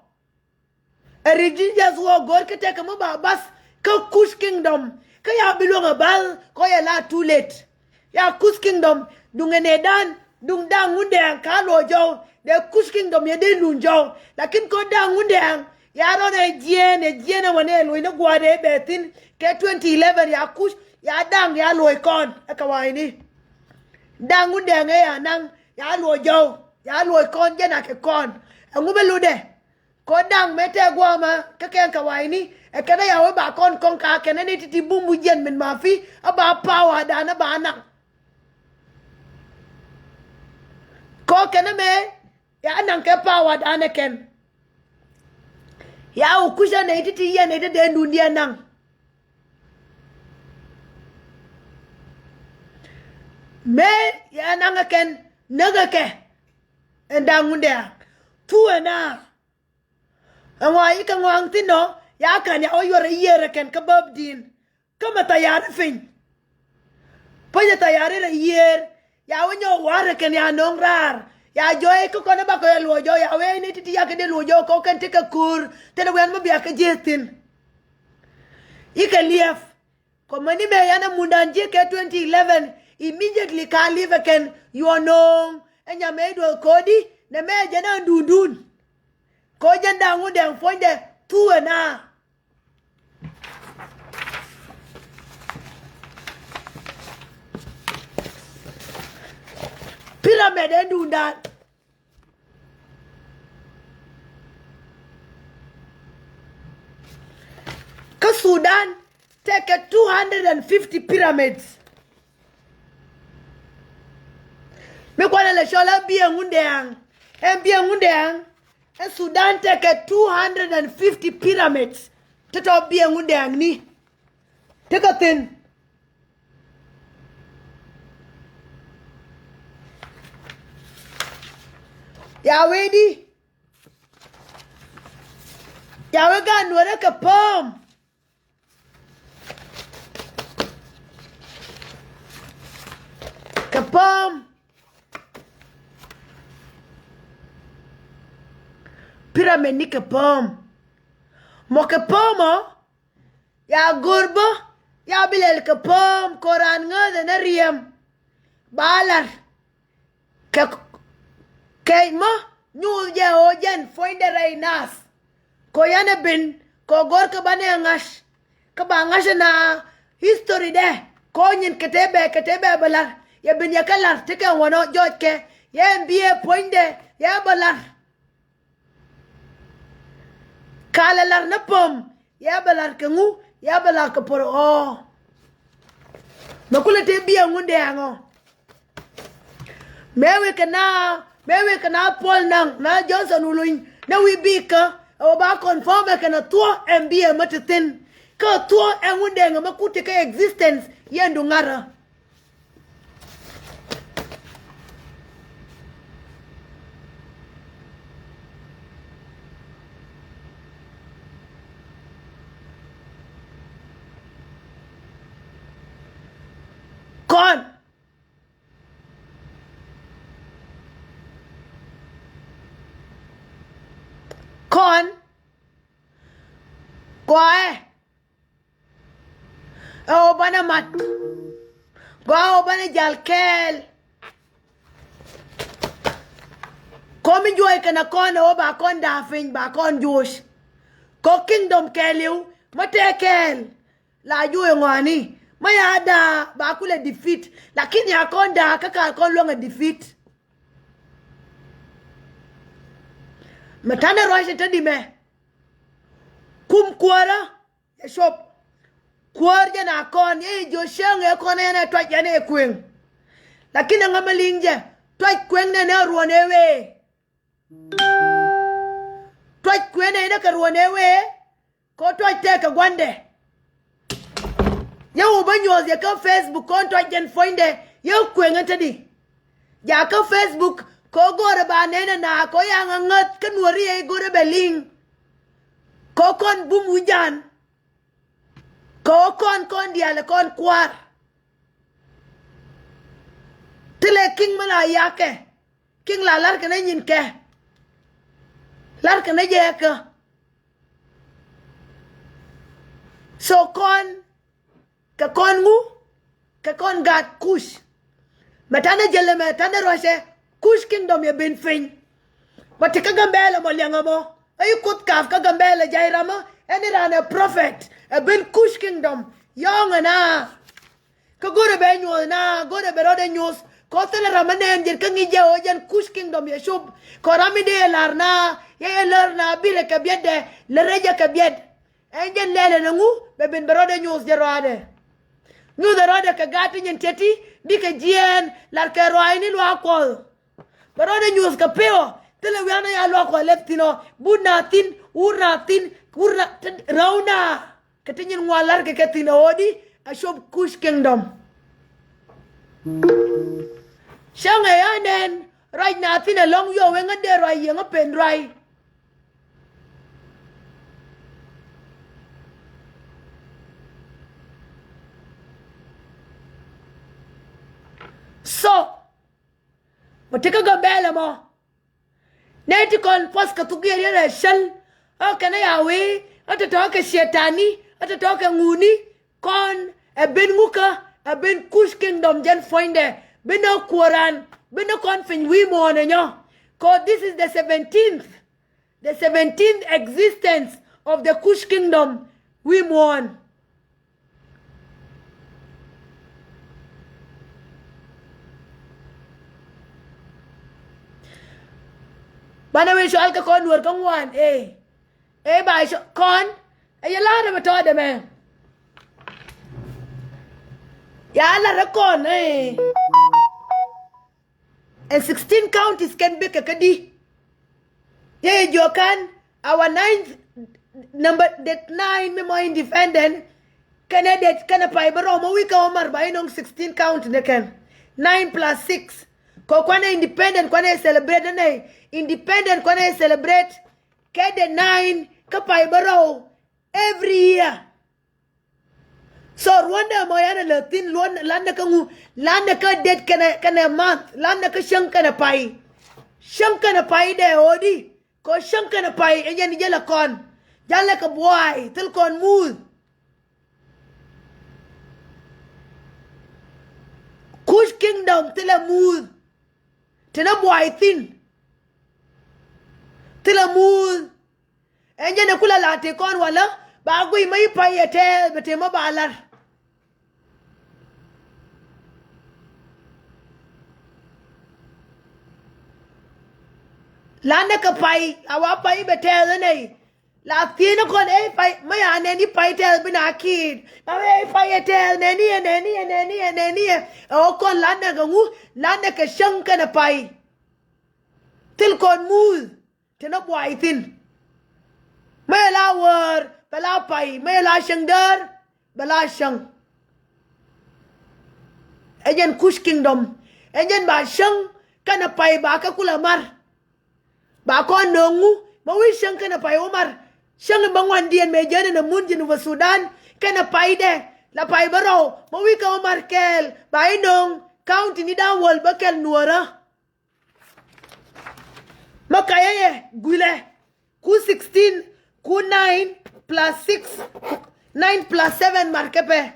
Ɛ religious war go̱o̱r kä tekɛ mi ba bath kä Kush Kingdom kä ya bi luäŋ ɛ bath kɔ yɛ la too late. Ya Kush Kingdom duŋ ɛ nɛɛdan duŋ da̱ŋ wundɛɛŋ ka luɔc jɔw. Dee Kush Kingdom yɛ dee luny jɔw. Lakin kɔn da̱ŋ wundɛɛŋ ya rɔn ɛ jiɛɛn ɛ jiɛɛn ɛ wänɛ ɛ luɔc ni gua̱a̱r ɛ bɛ thi̱n kɛ twenty eleven ya Kush ya da̱ŋ ya luɔc kɔn ɛ kɛ wa̱i̱ni. Da̱ŋ wundɛɛŋ ɛ ya naŋ ya luɔc jɔw ya luɔc kɔn jɛn a kɛ kɔn. Ɛŋu bɛ lutdɛ? Kɔ da̱ŋ mëë tɛk guɔ̱ɔ̱mä kä kɛn kɛ wa̱i̱ni ɛ kɛn ɛ ya wee ba kɔn kɔn ka kɛn ɛ ni ti̱ti̱ bum wi̱c yɛn min ma fi ɛ ba power dan ɛ ba naŋ. Kɔ kɛn ɛ mëë ya naŋ kɛ power dan ɛ kɛn. Ya wä kucä nɛy ti̱ti̱ yɛn nɛy ti dee dun diɛ naŋ. Mëë ya naŋ ɛ kɛn näk ɛ kɛ ɛn da̱ŋ wundɛ a thu ɛ na. Ɛŋɔa i̱ kɛ ŋɔaŋ thi̱n ɔ ya ka̱n ya wä yuɔr ɛ yiëër ɛ kɛn kä bäp di̱n. Kä mɛ thayari piny. Puɔ̱nyɛ thayari rɛ yiëër ya wä nyɔk wa̱r ɛ kɛn ya no̱o̱ŋ raar. Ya jɔɔy kä kɔn ɛ bakɔ yɛ luɔc jɔɔy ya wee ni ti̱ti̱ yakɛ dee luɔc jɔɔy kɔ kɛn tekɛ ko̱o̱r. Thilɛ wian mi bia kɛ jiëëth thi̱n. I̱ kɛ liɛp. Kɔmɛni mɛ yan ɛ mundan ji̱ kɛ twenty eleven immediately ka li̱pɛ kɛn yuɔ̱ɔ̱n no̱o̱ŋ. Ɛ nyamɛ i̱ duɔth ko̱di nɛ mɛ jɛn ɛ dundun. Ko̱ jɛn da̱ŋ wundɛɛŋ puɔ̱nydɛ thuɔ̱ɔ̱na. Pyramid ɛ dundan. Kä Sudan tekɛ two hundred and fifty pyramids. Mi kuanɛ lɛ cɔl ɛ biɛ ŋundɛɛŋ. Ɛn biɛ ŋundɛɛŋ. Ɛ Sudan tekɛ two hundred and fifty pyramids. Tɔ̱tɔ̱ biɛ ŋundɛɛŋni. Tekɛ thi̱n. Ya wee di Ca wee gaat Nuäärä kɛ poem. Kɛ poem. Pyramid ni kɛ poem. Mɔ kɛ poem ɔ. Ya go̱r bä ya bi lɛl kɛ poem kɛ raan ŋääth ɛn a riɛm. Ba lar kɛ kɛ mɔ nyuuth jɛ ɣöö jɛn puɔ̱nydɛ rɛy naath. Kɛ ɣöö yɛn ɛ ben kɛ ɣöö go̱r kɛ banɛ ŋa̱c kä ba ŋa̱c ɛn a history dɛ kɛ ɣöö nyin kɛ tëë bɛ kɛ tëë bɛ bɛ lar. Yɛ ben yɛ kɛ lar tekɛ ŋuɔ̱n ɔ jɔɔc kɛ yɛ ɛn biɛ puɔ̱nydɛ yɛ bɛ lar. Ka lɛ lar ni pom yɛ bɛ lar kɛ ŋu yɛ bɛ lar kɛ por ɔ. Mɛ kulɛ te biɛ ŋundɛ aŋɔ. Mɛ wekɛ na mɛ wekɛ na Paul Nang na Johnson Wuluny na wi̱i̱ bikä ɛ wä ba confirm ɛ kɛn a thuɔ ɛn biɛ mɛ ti thin. Kä thuɔ ɛn ŋundɛ ŋɛ mɛ kut ti kɛ existence yɛn du ŋarä. Kɔn. Kɔn. Kɔɛ. Ɛ ɣöö banɛ mat. Gɔaa ɣöö banɛ jal kɛɛl. Kɔ mi juɔc kɛn a kɔn ɛ ɣöö ba kɔn da̱a̱ piny ba kɔn juɔc. Kɔ kingdom kɛɛliw mä tɛɛ kɛɛl. La juɔc ɛ ŋɔaani mä ya da̱a̱ ba kulɛ defeat. Lakin ya kɔn da̱a̱ kä ka kɔn luäŋ ɛ defeat. Mɛ ta̱nɛ ruac ɛ te di mɛ. Kum kuäärä. Ɛ cop. Kuäär jɛ na kɔn yɛ jiö cäŋ ɛ kɔn ɛn ɛ tuac ɛn ɛ kueŋ. Lakin ɛ ŋämɛ liŋ jɛ tuac kueŋ nɛn ɛ ruɔn ɛ wee. Tuac kueŋ nɛn ɛ kɛ ruɔn ɛ wee. Kɔ tuac tɛk kɛ gua̱ndɛ. Yɛ wä bä nyuɔth yɛ kä Facebook kɔn tuac jɛn puɔ̱nydɛ yɛ kueŋ ɛn te di. Ja kä Facebook kɔ go̱rɛ ba nɛn ɛ na kɔ yaŋ ɛ ŋäth kä Nuäri ɛ go̱rɛ bɛ liŋ. Kɔ kɔn bum wi̱can. Kɛ ɣöö kɔn kɔn diaal ɛ kɔn kua̱r. Thilɛ kiŋ mi la yakɛ kiŋ la la̱rkɛ ni nyinkɛ. La̱rkɛ ni jɛ kä. So kɔn kɛ kɔn ŋu kɛ kɔn gaat Kuc. Mɛ tanɛ jɛlɛ mɛ tanɛ ruacɛ Kuc kingdom yɛ ben piny. Mɔ ti kä Gambɛlɛ mɔ liɛŋɛ mɔ ɛ yi Kuoth kap kä Gambɛlɛ jay ramä ɛn iran ɛ prophet ɛ ben Kuc kingdom. Yɔ̱ɔ̱ŋ ɛna kä go̱rɛ bɛ nyuɔth na go̱rɛ bɛ rɔɔdɛ nyuɔth kɔ thilɛ ramä nɛɛn jɛn kä ŋi̱c jɛ ɣöö jɛn Kuc kingdom yɛ cop. Kɔ ram mi dee lar na yɛ yɛ lär na birɛ kɛ biɛtdɛ lärɛ jɛ kɛ biɛt. Ɛn jɛn lɛlɛ ni ŋu bɛ ben bɛ rɔɔdɛ nyuuth jɛ ruaadɛ. Nyuuth ɛ rɔɔdɛ kɛ gaat ti nyin tiɛti bikɛ jiɛɛn lar kɛ ruaacni luaak kuɔth. Bɛ rɔɔdɛ nyuuth kɛ peo thilɛ wianɛ ya luaak kuɔth lɛp thin ɔ but na thin wur na thin wur na räw na. Kɛ ti nyin ŋuan lar kɛ kɛ thin ɛ ɣöödi a cop Kuc kingdom. Cäŋ ɛ ya nɛn ruac na thin ɛ lɔ̱ŋ yio̱w ɛ ŋä dee ruac yieŋä pen ruac. So mɔ ti kä Gambɛlɛ mɔ nɛ ti kɔn puɔth kɛ thuk yɛ riɛn ɛ cäl. Ɛ kɛn ɛ ya wee ɛ tɔ̱tɔ̱ kɛ cietani ɛ tɔ̱tɔ̱ kɛ ŋuni. Kɔn ɛ ben ŋukä ɛ ben Kuc kingdom jɛn puɔ̱nydɛ ben ɛ kuɔran ben ɛ kɔn piny wi̱i̱ muɔ̱ɔ̱n ɛ nyɔ. Kɔ this is the seventeenth the seventeenth existence of the Kuc kingdom wi̱i̱ muɔ̱ɔ̱n. Banɛ wee cɔal kɛ kɔn nuɔr kä ŋuan ee. Ee ba cɔ kɔn ɛ yɛ la̱rä mɛ tɔɔdɛ mɛ. Ya la̱rä kɔn ee. And sixteen counties kɛn bikɛ kä di. Yɛ yɛ jiɔkan our ninth number date nine mi mɔ independent. Kɛnɛ date kɛnɛ pay bä rɔmɔ wikɛ wä mar ba inɔŋ sixteen county ni kɛn. Nine plus six kɔ kuanɛ independent kuanɛ celebrate nɛ independent kuanɛ celebrate. Kɛ date nine kä pay bärɔw every year. So ruɔ̱ndɛ mɔ yan ɛ lɛ thi̱n luɔ̱n lan nɛ kä ŋu, lan nɛ kä det kɛnɛ, kɛnɛ month, lan nɛ kä cäŋ kɛnɛ pay. Cäŋ kɛnɛ pay dɛ ɣöödi. Kɛ ɣöö cäŋ kɛnɛ pay ɛ jɛn jɛ lɛ kɔn. Jalɛ kɛ buay thil kɔn muuth. Kush Kingdom thilɛ muuth. Ti ni buay thi̱n. Thilɛ muuth. Ɛn jɛn ɛ kulɛ la ti kɔn walä ba guiy mä i̱ pay ɛ tɛɛth bɛ ti mä ba lar. Lanɛ kɛ pay a wa pay bɛ tɛɛth ɛ nɛy. La thiecni kɔn ɛ i̱ pay mä ya nɛn i̱ pay tɛɛth bi na kiit. Ba wee i̱ pay ɛ tɛɛth nɛni ɛ nɛni ɛ nɛni ɛ nɛni ɛ. Ɛ ɣöö kɔn lanɛ kɛ ŋu, lanɛ kɛ cäŋ kɛnɛ pay. Thil kɔn muuth. Ti ni buay thi̱n. Mëë la wäär bɛ la pay, mëë la cäŋ däär bɛ la cäŋ. Ɛ jɛn Kush Kingdom. Ɛ jɛn ba cäŋ kɛnɛ pay ba kɛ kulɛ mar. Ba kɔn nööŋ ŋu ma wi̱i̱ cäŋ kɛnɛ pay wä mar. Cäŋ in bä ŋuandiɛn mëë jɛn in a mun Jinub Sudan kɛnɛ paydɛ la pay bärɔw ma wi̱i̱ kɛ wä mar kɛɛl ba i̱ nööŋ county ni da̱ŋ wäl bä kɛl Nuɔ̱ɔ̱rä. Mä kayä yɛ guilɛ ku sixteen ku nine plus six, nine plus seven mar kɛ pɛ.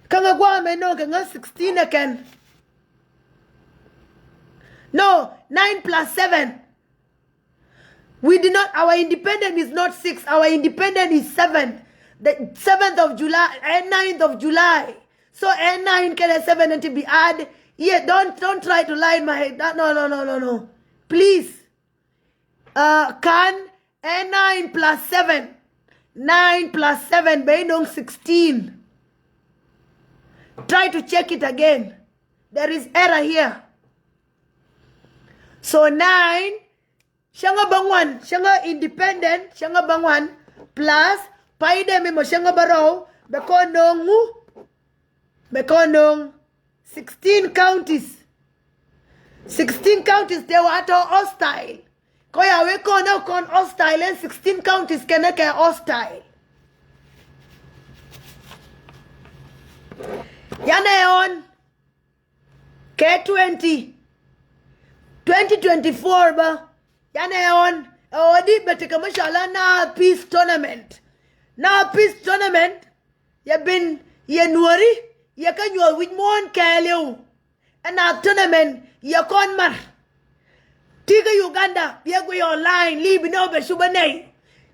Kä ŋä gua̱a̱ mɛ nɔ kɛ ŋä sixteen ɛ kɛn. No, nine plus seven. We did not, our independent is not six, our independent is seven. The seventh of July and ninth of July. So and nine kɛnɛ seven and to be add. Yeah, don't, don't try to lie in my head. No, no, no, no, no. Please. Uh, kan and nine plus seven. Nine plus seven bɛ inong sixteen. Try to check it again. There is error here. So nine, cäŋä bä ŋuan, cäŋä independent, cäŋä bä ŋuan, plus paydɛ mi mɔ cäŋä bä rɔw, bɛ kɔn no̱o̱ŋ ŋu, bɛ kɔn no̱o̱ŋ sixteen counties. Sixteen counties te wa tɔ hostile. Kɔ ya wee kɔn ɛ kɔn hostile ɛn sixteen counties kɛnɛ kɛ hostile. Yanɛ ɔn kɛ twenty, twenty twenty-four bä. Yanɛ ɔn ɛ ɔdi bɛ tekɛ mɛ cɔala na peace tournament. Na peace tournament yɛ bin yɛ nuɔri yɛ kä nyuɔth wi̱c muɔ̱ɔ̱n kɛɛliw. Ɛn a tournament yɛ kɔn mar. Ti kä Uganda biɛ guiy online li̱i̱ bi nɛ wä bɛ cupä nɛy.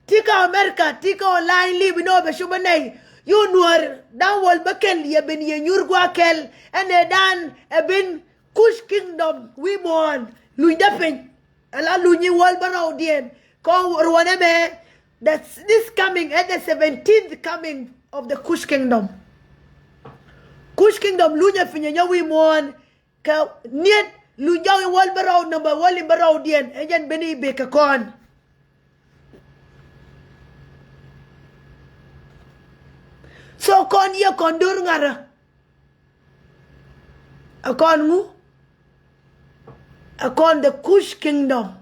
Ti kä America ti kä online li̱i̱ bi nɛ wä bɛ cupä nɛy. Yu nuɔr da̱ŋ wäl bä kɛl yɛ bin yɛ nyuur gua̱a̱ kɛl. Ɛn ɛ dan ɛ bin Kush Kingdom wi̱i̱ muɔ̱ɔ̱n lunydä piny. Ala lunyi wäl bä rɔwdiɛn kɔn ruɔnɛ mɛ. The, this coming at the seventeenth coming of the Kush Kingdom. Kush Kingdom lunyɛ pinyɛ nyɛ wi̱i̱ muɔ̱ɔ̱n. Kɛ niet luny jɔk in wäl bä rɔw number wäl in bä rɔwdiɛn ɛ jɛn ben i̱ bek kɛ kɔn. So kɔn yɛ kɔn do̱r ŋarä. Ɛ kɔn ŋu? Ɛ kɔn the Kush Kingdom.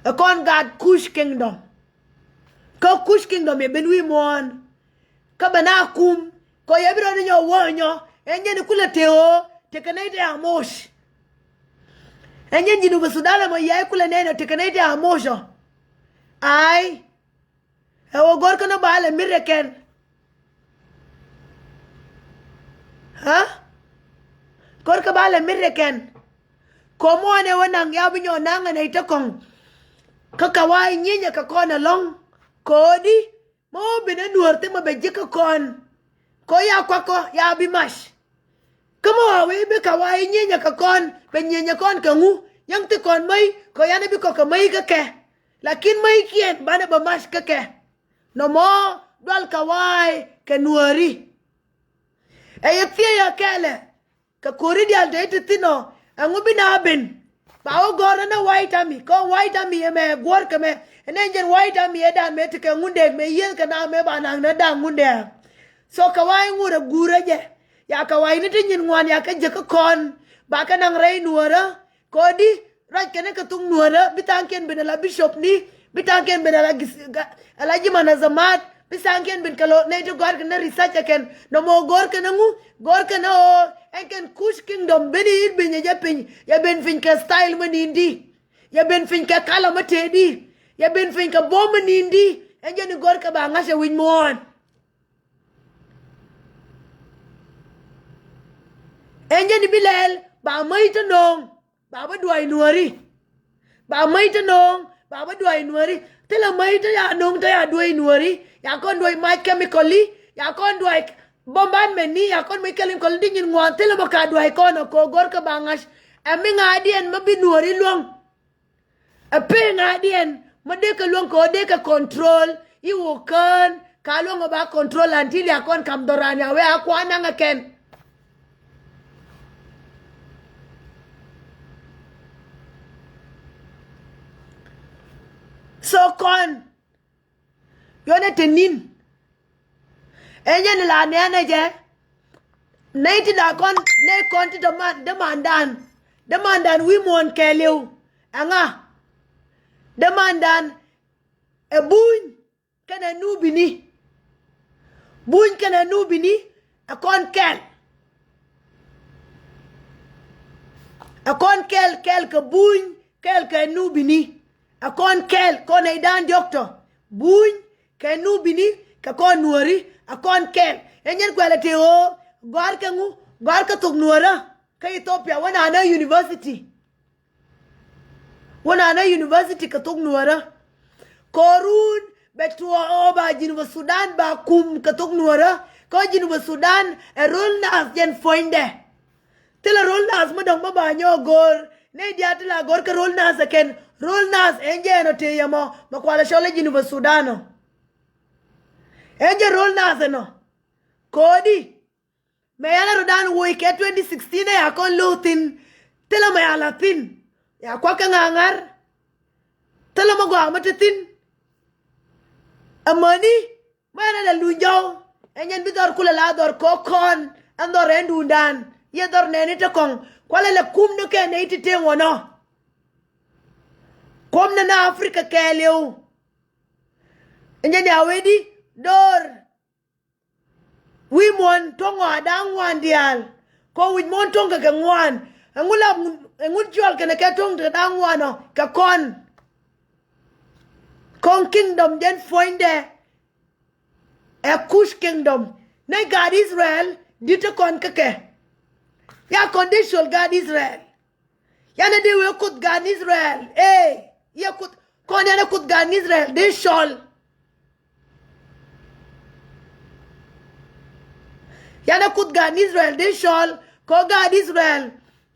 Ɛ kɔn gaat Kush Kingdom. Kä Kush Kingdom yɛ ben wi̱i̱ muɔ̱ɔ̱n. Kä bɛ na kum kɔ yɛ bi rɔɔdɛ nyɔ wä nyɔ. Ɛn jɛn kulɛ te ɣöö tekɛ nɛy te a moc. Ɛn jɛn Jinub Sudan ɛmɔ yɛ kulɛ nɛy nɔ tekɛ nɛy te a moc ɔ. Ay. Ɛ wä gɔr kä nɔ ba lɛ mir rɛ kɛn. Ha? Gɔr kä ba lɛ mir rɛ kɛn. Kɔ muɔ̱ɔ̱n ɛ wä naŋ ya bi nyɔ naŋ ɛ nɛy te kɔŋ. Kä ka wa nyinyɛ kɛ kɔn ɛlɔ̱ŋ. Kɔ di. Mɔ wä ben ɛ nuɔ̱ɔ̱r thimɛ bɛ ji̱ kä kɔn. Kɔ ya kuak kɔ ya bi mac. Kä mɔ wä wee bi ka wa i̱ nyinyɛ kɛ kɔn bɛ nyinyɛ kɔn kɛ ŋu. Yäŋ thi kɔn mäc kɔ yan i̱ bi kɔ kɛ mäc kä kɛ. Lakin mäckiɛn banɛ bɛ mac kä kɛ. Nɔmɔ dual ka wa kɛ nuɔ̱ɔ̱ri. Ɛ yɛ thiec ɛ kɛɛlɛ. Kɛ ko̱ri diaal te i̱ ti thi̱n ɔ ɛŋu bi na ben. Ba wä gɔ̱r ɛn ɛ White Army kɔn White Army ɛmɛ guɔ̱r kɛ mɛ. Ɛn ɛ jɛn White Army ɛ dan mɛ ti kɛ ŋundɛ mɛ yieth kɛ na mɛ ba naŋ nɛ da̱ŋ ŋundɛ. So kɛ wa̱i̱ ŋurɛ guurä jɛ. Ya kɛ wa̱i̱ni ti nyin ŋuan ya kɛ jek kä kɔn ba kɛ naŋ rɛy nuɔ̱ɔ̱rä. Kodi ruac kɛn kɛ thuk nuɔ̱ɔ̱rä bi tha̱a̱ŋkiɛn ben ala bishop ni. Bi tha̱a̱ŋkiɛn ben ala gis-, ga-, ala ji̱ manazamat. Bi tha̱a̱ŋkiɛn ben kɛ lɔ nɛy ti gɔ̱a̱rkɛ ni research ɛ kɛn. Nɔmɔ gɔ̱a̱rkɛ ni ŋu, gɔ̱a̱rkɛ ni ɣöö ɛn kɛn Kush Kingdom ben i̱ ben yɛ jɛ piny. Yɛ ben piny kɛ style mi ni̱n di. Yɛ ben piny kɛ kala mi tëë di. Yɛ ben piny kɛ buɔ̱m mi ni̱n di. Ɛn jɛn i̱ gɔ̱a̱rkɛ ba ŋa̱c ɛ wi̱c muɔ̱ɔ̱n. Ɛn jɛn i̱ bi lɛl ba mäc ti no̱o̱ŋ. Ba bä duay nuɔ̱ɔ̱ri. Ba mäc ti no̱o̱ŋ, ba bä duay nuɔ̱ɔ̱ri. Thilɛ mäc ti ya no̱o̱ŋ ti ya duay nuɔ̱ɔ̱ri. Ya kɔn duay mac chemically, ya kɔn duay bombardment ni, ya kɔn mäc chemically ti nyin ŋuan. Thilɛ bä ka duay kɔn ɛ ko̱ gɔ̱r kä ba ŋa̱c. Ɛ mi ŋa̱diɛn mä bi nuɔ̱ɔ̱ri luäŋ. Ɛ pee ŋa̱diɛn mä dee kɛ luäŋ kɛ ɣöö dee kɛ control. I̱ wä kään ka luäŋ ɛ ba control until ya kɔn kam dhɔran ya wee a kuan naŋ ɛ kɛn. So kɔn yɔnɛ te ni̱n. Ɛn yɛn la nɛɛnɛ jɛ. Nɛy ti la kɔn nɛy kɔn ti däman dämandan. Dämandan wi̱i̱ muɔ̱ɔ̱n kɛɛliw. Ɛŋa? Dämandan ɛ buny kɛnɛ nubini. Buny kɛnɛ nubini ɛ kɔn kɛl. Ɛ kɔn kɛl, kɛl kɛ buny, kɛl kɛ nubini. Ɛ kɔn kɛl kɔn nɛy dan diɔ̱ktɔ. Buny kɛ nubini kɛ kɔn nuɔ̱ɔ̱ri ɛ kɔn kɛl. Ɛ nyɛn kuɛlɛ tëë ɣöö gɔ̱a̱r kɛ ŋu, gɔ̱a̱r kɛ thok nuɔ̱ɔ̱rä kä Ethiopia wä naanä university. Wä naanä university kɛ thok nuɔ̱ɔ̱rä. Ko̱run bɛ tuɔɔk ɣöö ba Jinubä Sudan ba kum kɛ thok nuɔ̱ɔ̱rä. Kä Jinubä Sudan ɛ ro̱l naath jɛn puɔ̱nydɛ. Thilɛ ro̱l naath mi dɔ̱ŋ mi ba nyɔk go̱o̱r. Nɛy diaal ti la go̱o̱r kɛ ro̱l naath ɛ kɛn. Ro̱l naath ɛn jɛ ɛn ɔ tëë yɛ mɔ mɛ kualɛ cɔl ɛ Jinubä Sudan ɔ. Ɛn jɛ ro̱l naath ɛnɔ. Ko̱di. Mɛ yɛn a rɔ̱dan woc kɛ twenty sixteen ɛ ya kɔn lo̱o̱ thi̱n. Thilɛ mɛ ya la̱th thi̱n. Ya kuak kɛ ŋa̱a̱ŋa̱r. Thilɛ mɛ gɔaa mɛ te thi̱n. Amäni mɛ yɛn a la luny jɔw. Ɛ nyɛn bi dhɔr kulɛ la dhɔr kɔk kɔn. Ɛn dhɔr ɛn duundan. Yɛ dhɔr nɛɛni te kɔŋ. Kualɛ lɛ kum ni kɛ nɛy ti te ŋuɔnɔ. Kuɔm ni na Africa kɛɛliw. Ɛ nyɛn ya wee di do̱r. Wi̱i̱ muɔ̱ɔ̱n tuɔ̱ŋ ɔ a da̱a̱ŋ ŋuan diaal. Kɔ wi̱c muɔ̱ɔ̱n tuɔ̱ŋ kɛ kɛ ŋuan. Ɛŋu la, ɛŋu cuɔl kɛnɛ kɛ tuɔ̱ŋ kɛ da̱a̱ŋ ŋuan ɔ kɛ kɔn. Kɔn kingdom jɛn puɔ̱nydɛ. Ɛ Kush kingdom. Nɛy gaat Israel di̱t ti kɔn kä kɛ. Ya kɔn dee col gaat Israel. Yan ɛ dee wee kuth gan Israel. Ee, yɛ kuth kɔn yan ɛ kuth gan Israel dee cɔl. Yan ɛ kuth gan Israel dee cɔl kɔ gan Israel.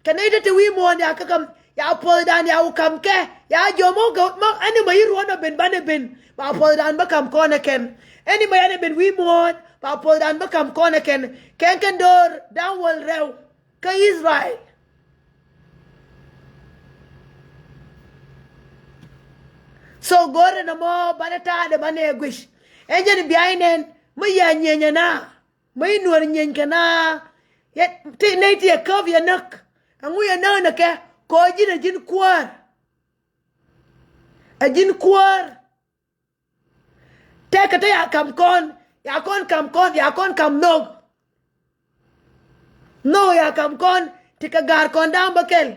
Kɛ nɛy te te wi̱i̱ muɔ̱ɔ̱n ya kä kam ya puɔthdan ya wä kam kɛ ya jiɔm mɔ kɛ mɔ ɛn ni mɔ yi ruɔ̱n ɔ ben banɛ ben ba puɔthdan bä kam kɔn ɛ kɛn. Ɛn ni mɔ yan ɛ ben wi̱i̱ muɔ̱ɔ̱n ba puɔthdan bä kam kɔn ɛ kɛn. Kɛn kɛn do̱r da̱ŋ wäl rɛw. Kä Israel. So go̱o̱rɛ nɔmɔ banɛ ta̱a̱dɛ banɛ guic. Ɛn jɛn bia̱a̱c nɛn mi yɛ nyieny ɛna mi nuɔr nyieny kɛna. Yɛ ti nɛy ti yɛ käp yɛ näk. Ɛŋu yɛ näk nɛ kɛ kɔ ji̱n ɛ ji̱n kuäär. Ɛ ji̱n kuäär. Tëëkɛ te ya kam kɔn ya kɔn kam kɔn ya kɔn kam nhök. Nhök ya kam kɔn ti kɛ ga̱r kɔn da̱a̱ŋ bä kɛl.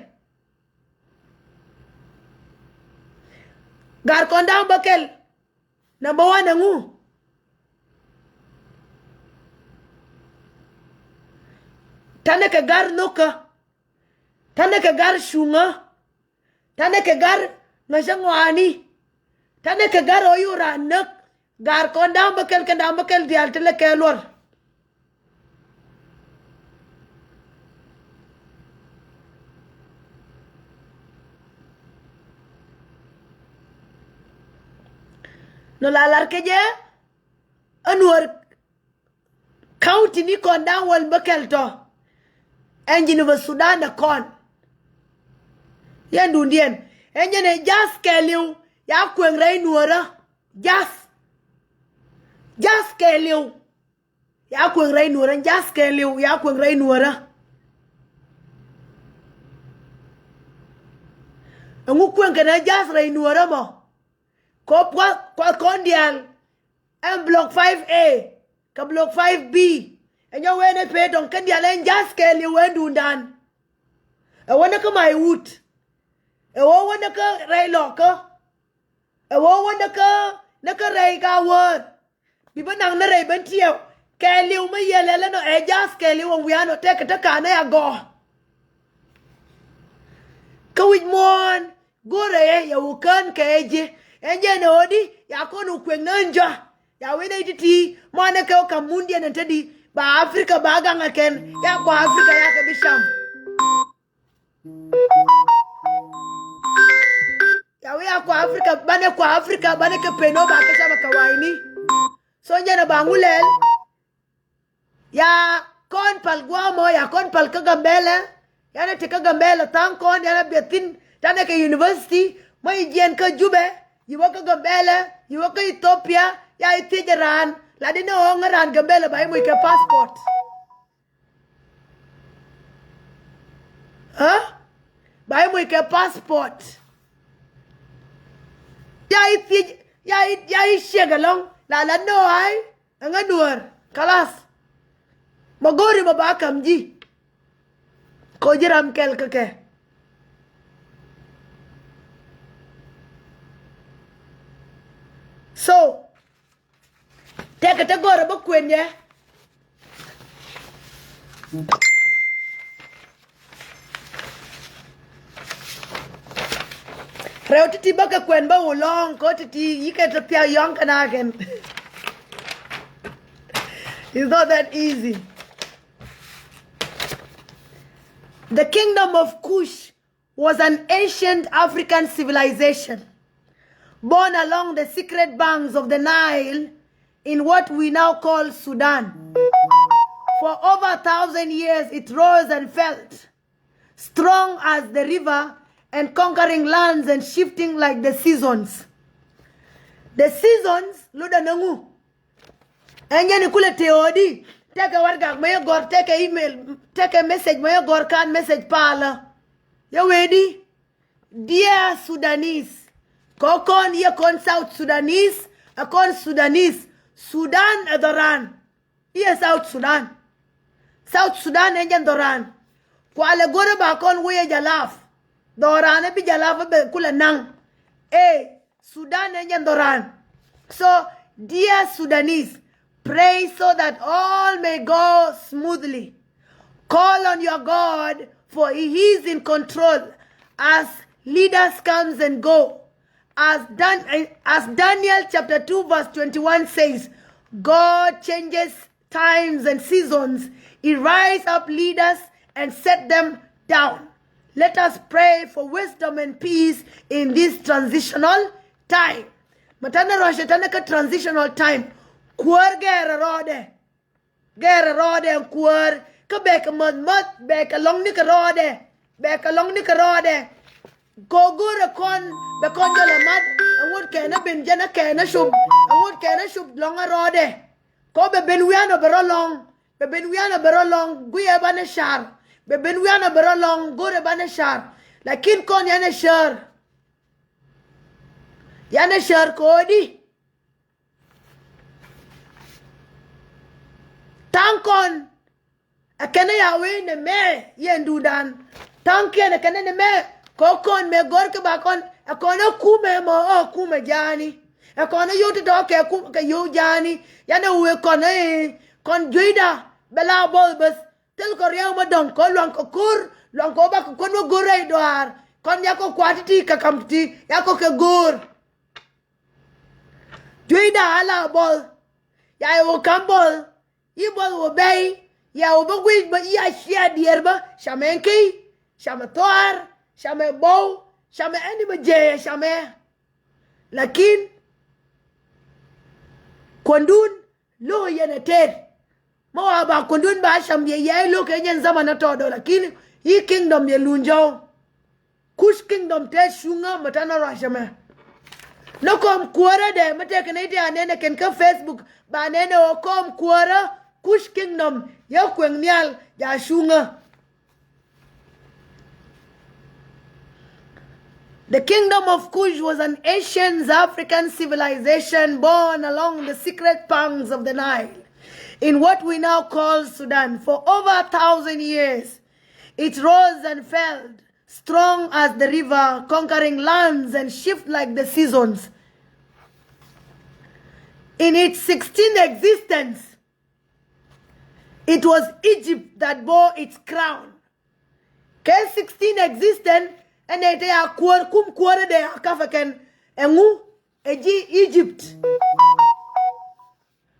Ga̱r kɔn da̱a̱ŋ bä kɛl. Number one ɛŋu? Tanɛ kɛ ga̱r nhokä. Tanɛ kɛ ga̱r cuŋä. Tanɛ kɛ ga̱r ŋäcä ŋɔaani. Tanɛ kɛ ga̱r ɣöö yu raan näk. Ga̱r kɔn da̱a̱ŋ bä kɛl kɛn da̱a̱ŋ bä kɛl diaal te lɛ kɛ luɔr. Nɔ la lar kɛ jɛ. Ɛ nuɔr. County ni kɔn da̱ŋ wäl bä kɛl tɔ. Ɛn Jinubä Sudan ɛ kɔn. Yɛn dundiɛn ɛn jɛn ɛ jath kɛɛliw. Ya kueŋ rɛy nuɔrä. Jath. Jath kɛɛliw. Ya kueŋ rɛy nuɔrä jath kɛɛliw ya kueŋ rɛy nuɔrä. Ɛŋu kueŋ kɛn ɛ jath rɛy nuɔrä mɔ. Kɔ puath, kuath kɔn diaal. Ɛn block five A kɛ block five B. Ɛ nyɔ wen ɛ pee dɔŋ kɛn diaal ɛn ja̱th kɛɛliw wen duundan. Ɛ wä ni kä Maiwut. Ɛ wä wä ni kä rɛy lɔkä. Ɛ wä wä ni kä, ni kä rɛy ka wäär. Bi bä naŋ ni rɛy ben tiɛw. Kɛɛliw mi yɛl ɛlɛ nɔ ɛ ja̱th kɛɛliw ɛ wian ɔ tɛk kä te ka̱n ɛ agɔɔ. Kä wi̱c muɔ̱ɔ̱n. Go̱rɛ yɛ wä kään kɛ ɛ ji̱. Ɛn jɛ ni ɣöö di ya kɔn wä kuëŋ ni ɛn jɔa. Ya wen ɛ ti̱ti̱ mɔnɛ kɛ wä ka̱m mundiɛn ɛn te di ba Africa ba gaŋ ɛ kɛn. Ya kua Africa ya kɛ bi cam. Ya wen ya kua Africa banɛ kua Africa banɛ kɛ pen wä ba kɛ cam ɛ kɛ wa̱i̱ni. So jɛn ɛ ba ŋu lɛl. Ya kɔn pal guamɔ ya kɔn pal kä Gambɛlɛ. Yanɛ ti kä Gambɛlɛ tha̱a̱ŋ kɔn yanɛ biɛ thi̱n tanɛ kɛ university. Mɔ yi jiɛn kä Jubɛ yi wä kä Gambɛlɛ yi wä kä Ethiopia. Ya yi thiec raan la di ni ɣɔ̱ŋ raan Gambɛlɛ ba yi muc kɛ passport. Ä ba yi muc kɛ passport. Ya yi thiec ya yi ya yi ciek ɛlɔ̱ŋ la la ni ɣɔ̱ŋ. Ɛŋä nuäär kalas. Ma go̱o̱ri ma ba ka̱m ji̱. Ko ji̱ ram kɛl kä kɛ. So tɛkɛ te go̱o̱rɛ bä kuën yɛ. Rɛw ti̱ti̱ bä kɛ kuɛn bä wä lɔ̱ŋ kɔ ti̱ti̱ yikɛ te thiak yɔ̱ŋ kɛ na̱a̱kɛn. It's not that easy. The kingdom of Kush was an ancient African civilization born along the secret banks of the Nile in what we now call Sudan. For over a thousand years, it rose and fell, strong as the river and conquering lands and shifting like the seasons. The seasons, luda nangu. Ɛn jɛn ikulɛ tëë ɣöödi tekɛ wargak mɛ yɛ gɔ̱r tekɛ email tekɛ message mɛ yɛ gɔ̱r kan message paalä. Yɛ wee di. Dear Sudanese, kɔ kɔn yɛ kɔn South Sudanese, ɛ kɔn Sudanese. Sudan ɛ dhɔran. Iye South Sudan. South Sudan ɛ jɛn dhɔran. Kualɛ go̱rɛ ba kɔn wee jalaf. Dhɔran ɛ bi jalaf ɛ bɛ kulɛ naŋ. Ɛ Sudan ɛ jɛn dhɔran. So, dear Sudanese, pray so that all may go smoothly. Call on your God, for he is in control as leaders comes and go. As, Dan- as Daniel chapter two verse twenty-one says, God changes times and seasons. He rise up leaders and set them down. Let us pray for wisdom and peace in this transitional time. Mɛ tanɛ ruacɛ tanɛ kä transitional time. Kuäär gɛɛrɛ rɔɔdɛ. Gɛɛrɛ rɔɔdɛ ɛn kuäär kä bɛ kɛ mäth mäth bɛ kɛ lɔŋ ni kɛ rɔɔdɛ. Bɛ kɛ lɔŋ ni kɛ rɔɔdɛ. Kɔ go̱rɛ kɔn bɛ kɔn jɔlɛ mat. Ɛŋut kɛnɛ ben jɛn ɛ kɛnɛ cop. Ɛŋut kɛnɛ cop lɔŋ ɛ rɔɔdɛ. Kɔ bɛ ben wianɔ bɛ rɔ lɔŋ. Bɛ ben wianɔ bɛ rɔ lɔŋ guiyɛ banɛ car. Bɛ ben wianɔ bɛ rɔ lɔŋ go̱rɛ banɛ car. Lakin kɔn yanɛ cär. Yanɛ cär ko̱o̱di. Tha̱a̱ŋ kɔn ɛ kɛnɛ ya wee nɛ mɛ yɛn duudan. Tha̱a̱ŋ kiɛn ɛ kɛnɛ nɛ mɛ kɔ kɔn mɛ gɔ̱r kɛ ba kɔn ɛ kɔn ɛ kumɛ mɔ ɛ kumɛ jaani. Ɛ kɔn ɛ yo̱w ti tɔ̱ kɛ kum kɛ yo̱w jaani. Yanɛ wee kɔn ɛ kɔn jueyda bɛ la bɔth bäth. Thil kɔ riɛw ma dɔ̱ŋ kɔ luaŋ kɔ ko̱r luaŋ kɔ ba kɛ kuän wä go̱r rɛy dɔaar. Kɔn yakɔ kua̱t ti ti kɛ ka̱m ti ti yakɔ kɛ go̱r. Jueyda a la bɔth. Ya yɛ wä ka̱m bɔth. Yi bɔth wä bɛy. Ya wä bä guic bä yi a cia diɛɛr bä camɛ ɛn key. Camɛ thɔaar. Camɛ bɔw. Camɛ ɛn ni bä jɛɛ camɛ. Lakin kuɔndun lo̱k yɛn ɛ tɛr. Ma wa ba kuɔndun ba cam yɛ yɛ lo̱k kɛ nyɛn zaman a tɔɔdɔ lakin yi kingdom yɛ lun jɔw. Kush kingdom tɛ cuŋä mɛ tanɛ ruacä mɛ. Ni kɔm kuäärä dɛ mɛ tɛ kɛn iti a nɛnɛ kɛn kä Facebook ba nɛnɛ ɣöö kɔm kuäärä Kush kingdom yɛ kueŋ nhial ja cuŋä. The kingdom of Kush was an ancient African civilization born along the secret banks of the Nile in what we now call Sudan. For over a thousand years, it rose and fell, strong as the river, conquering lands and shift like the seasons. In its sixteenth existence, it was Egypt that bore its crown. Kɛ sixteen existence, ɛn ɛ te ya kuäär, kum kuäär ɛ dee ya kafɛ kɛn, ɛŋu, ɛ ji̱ Egypt.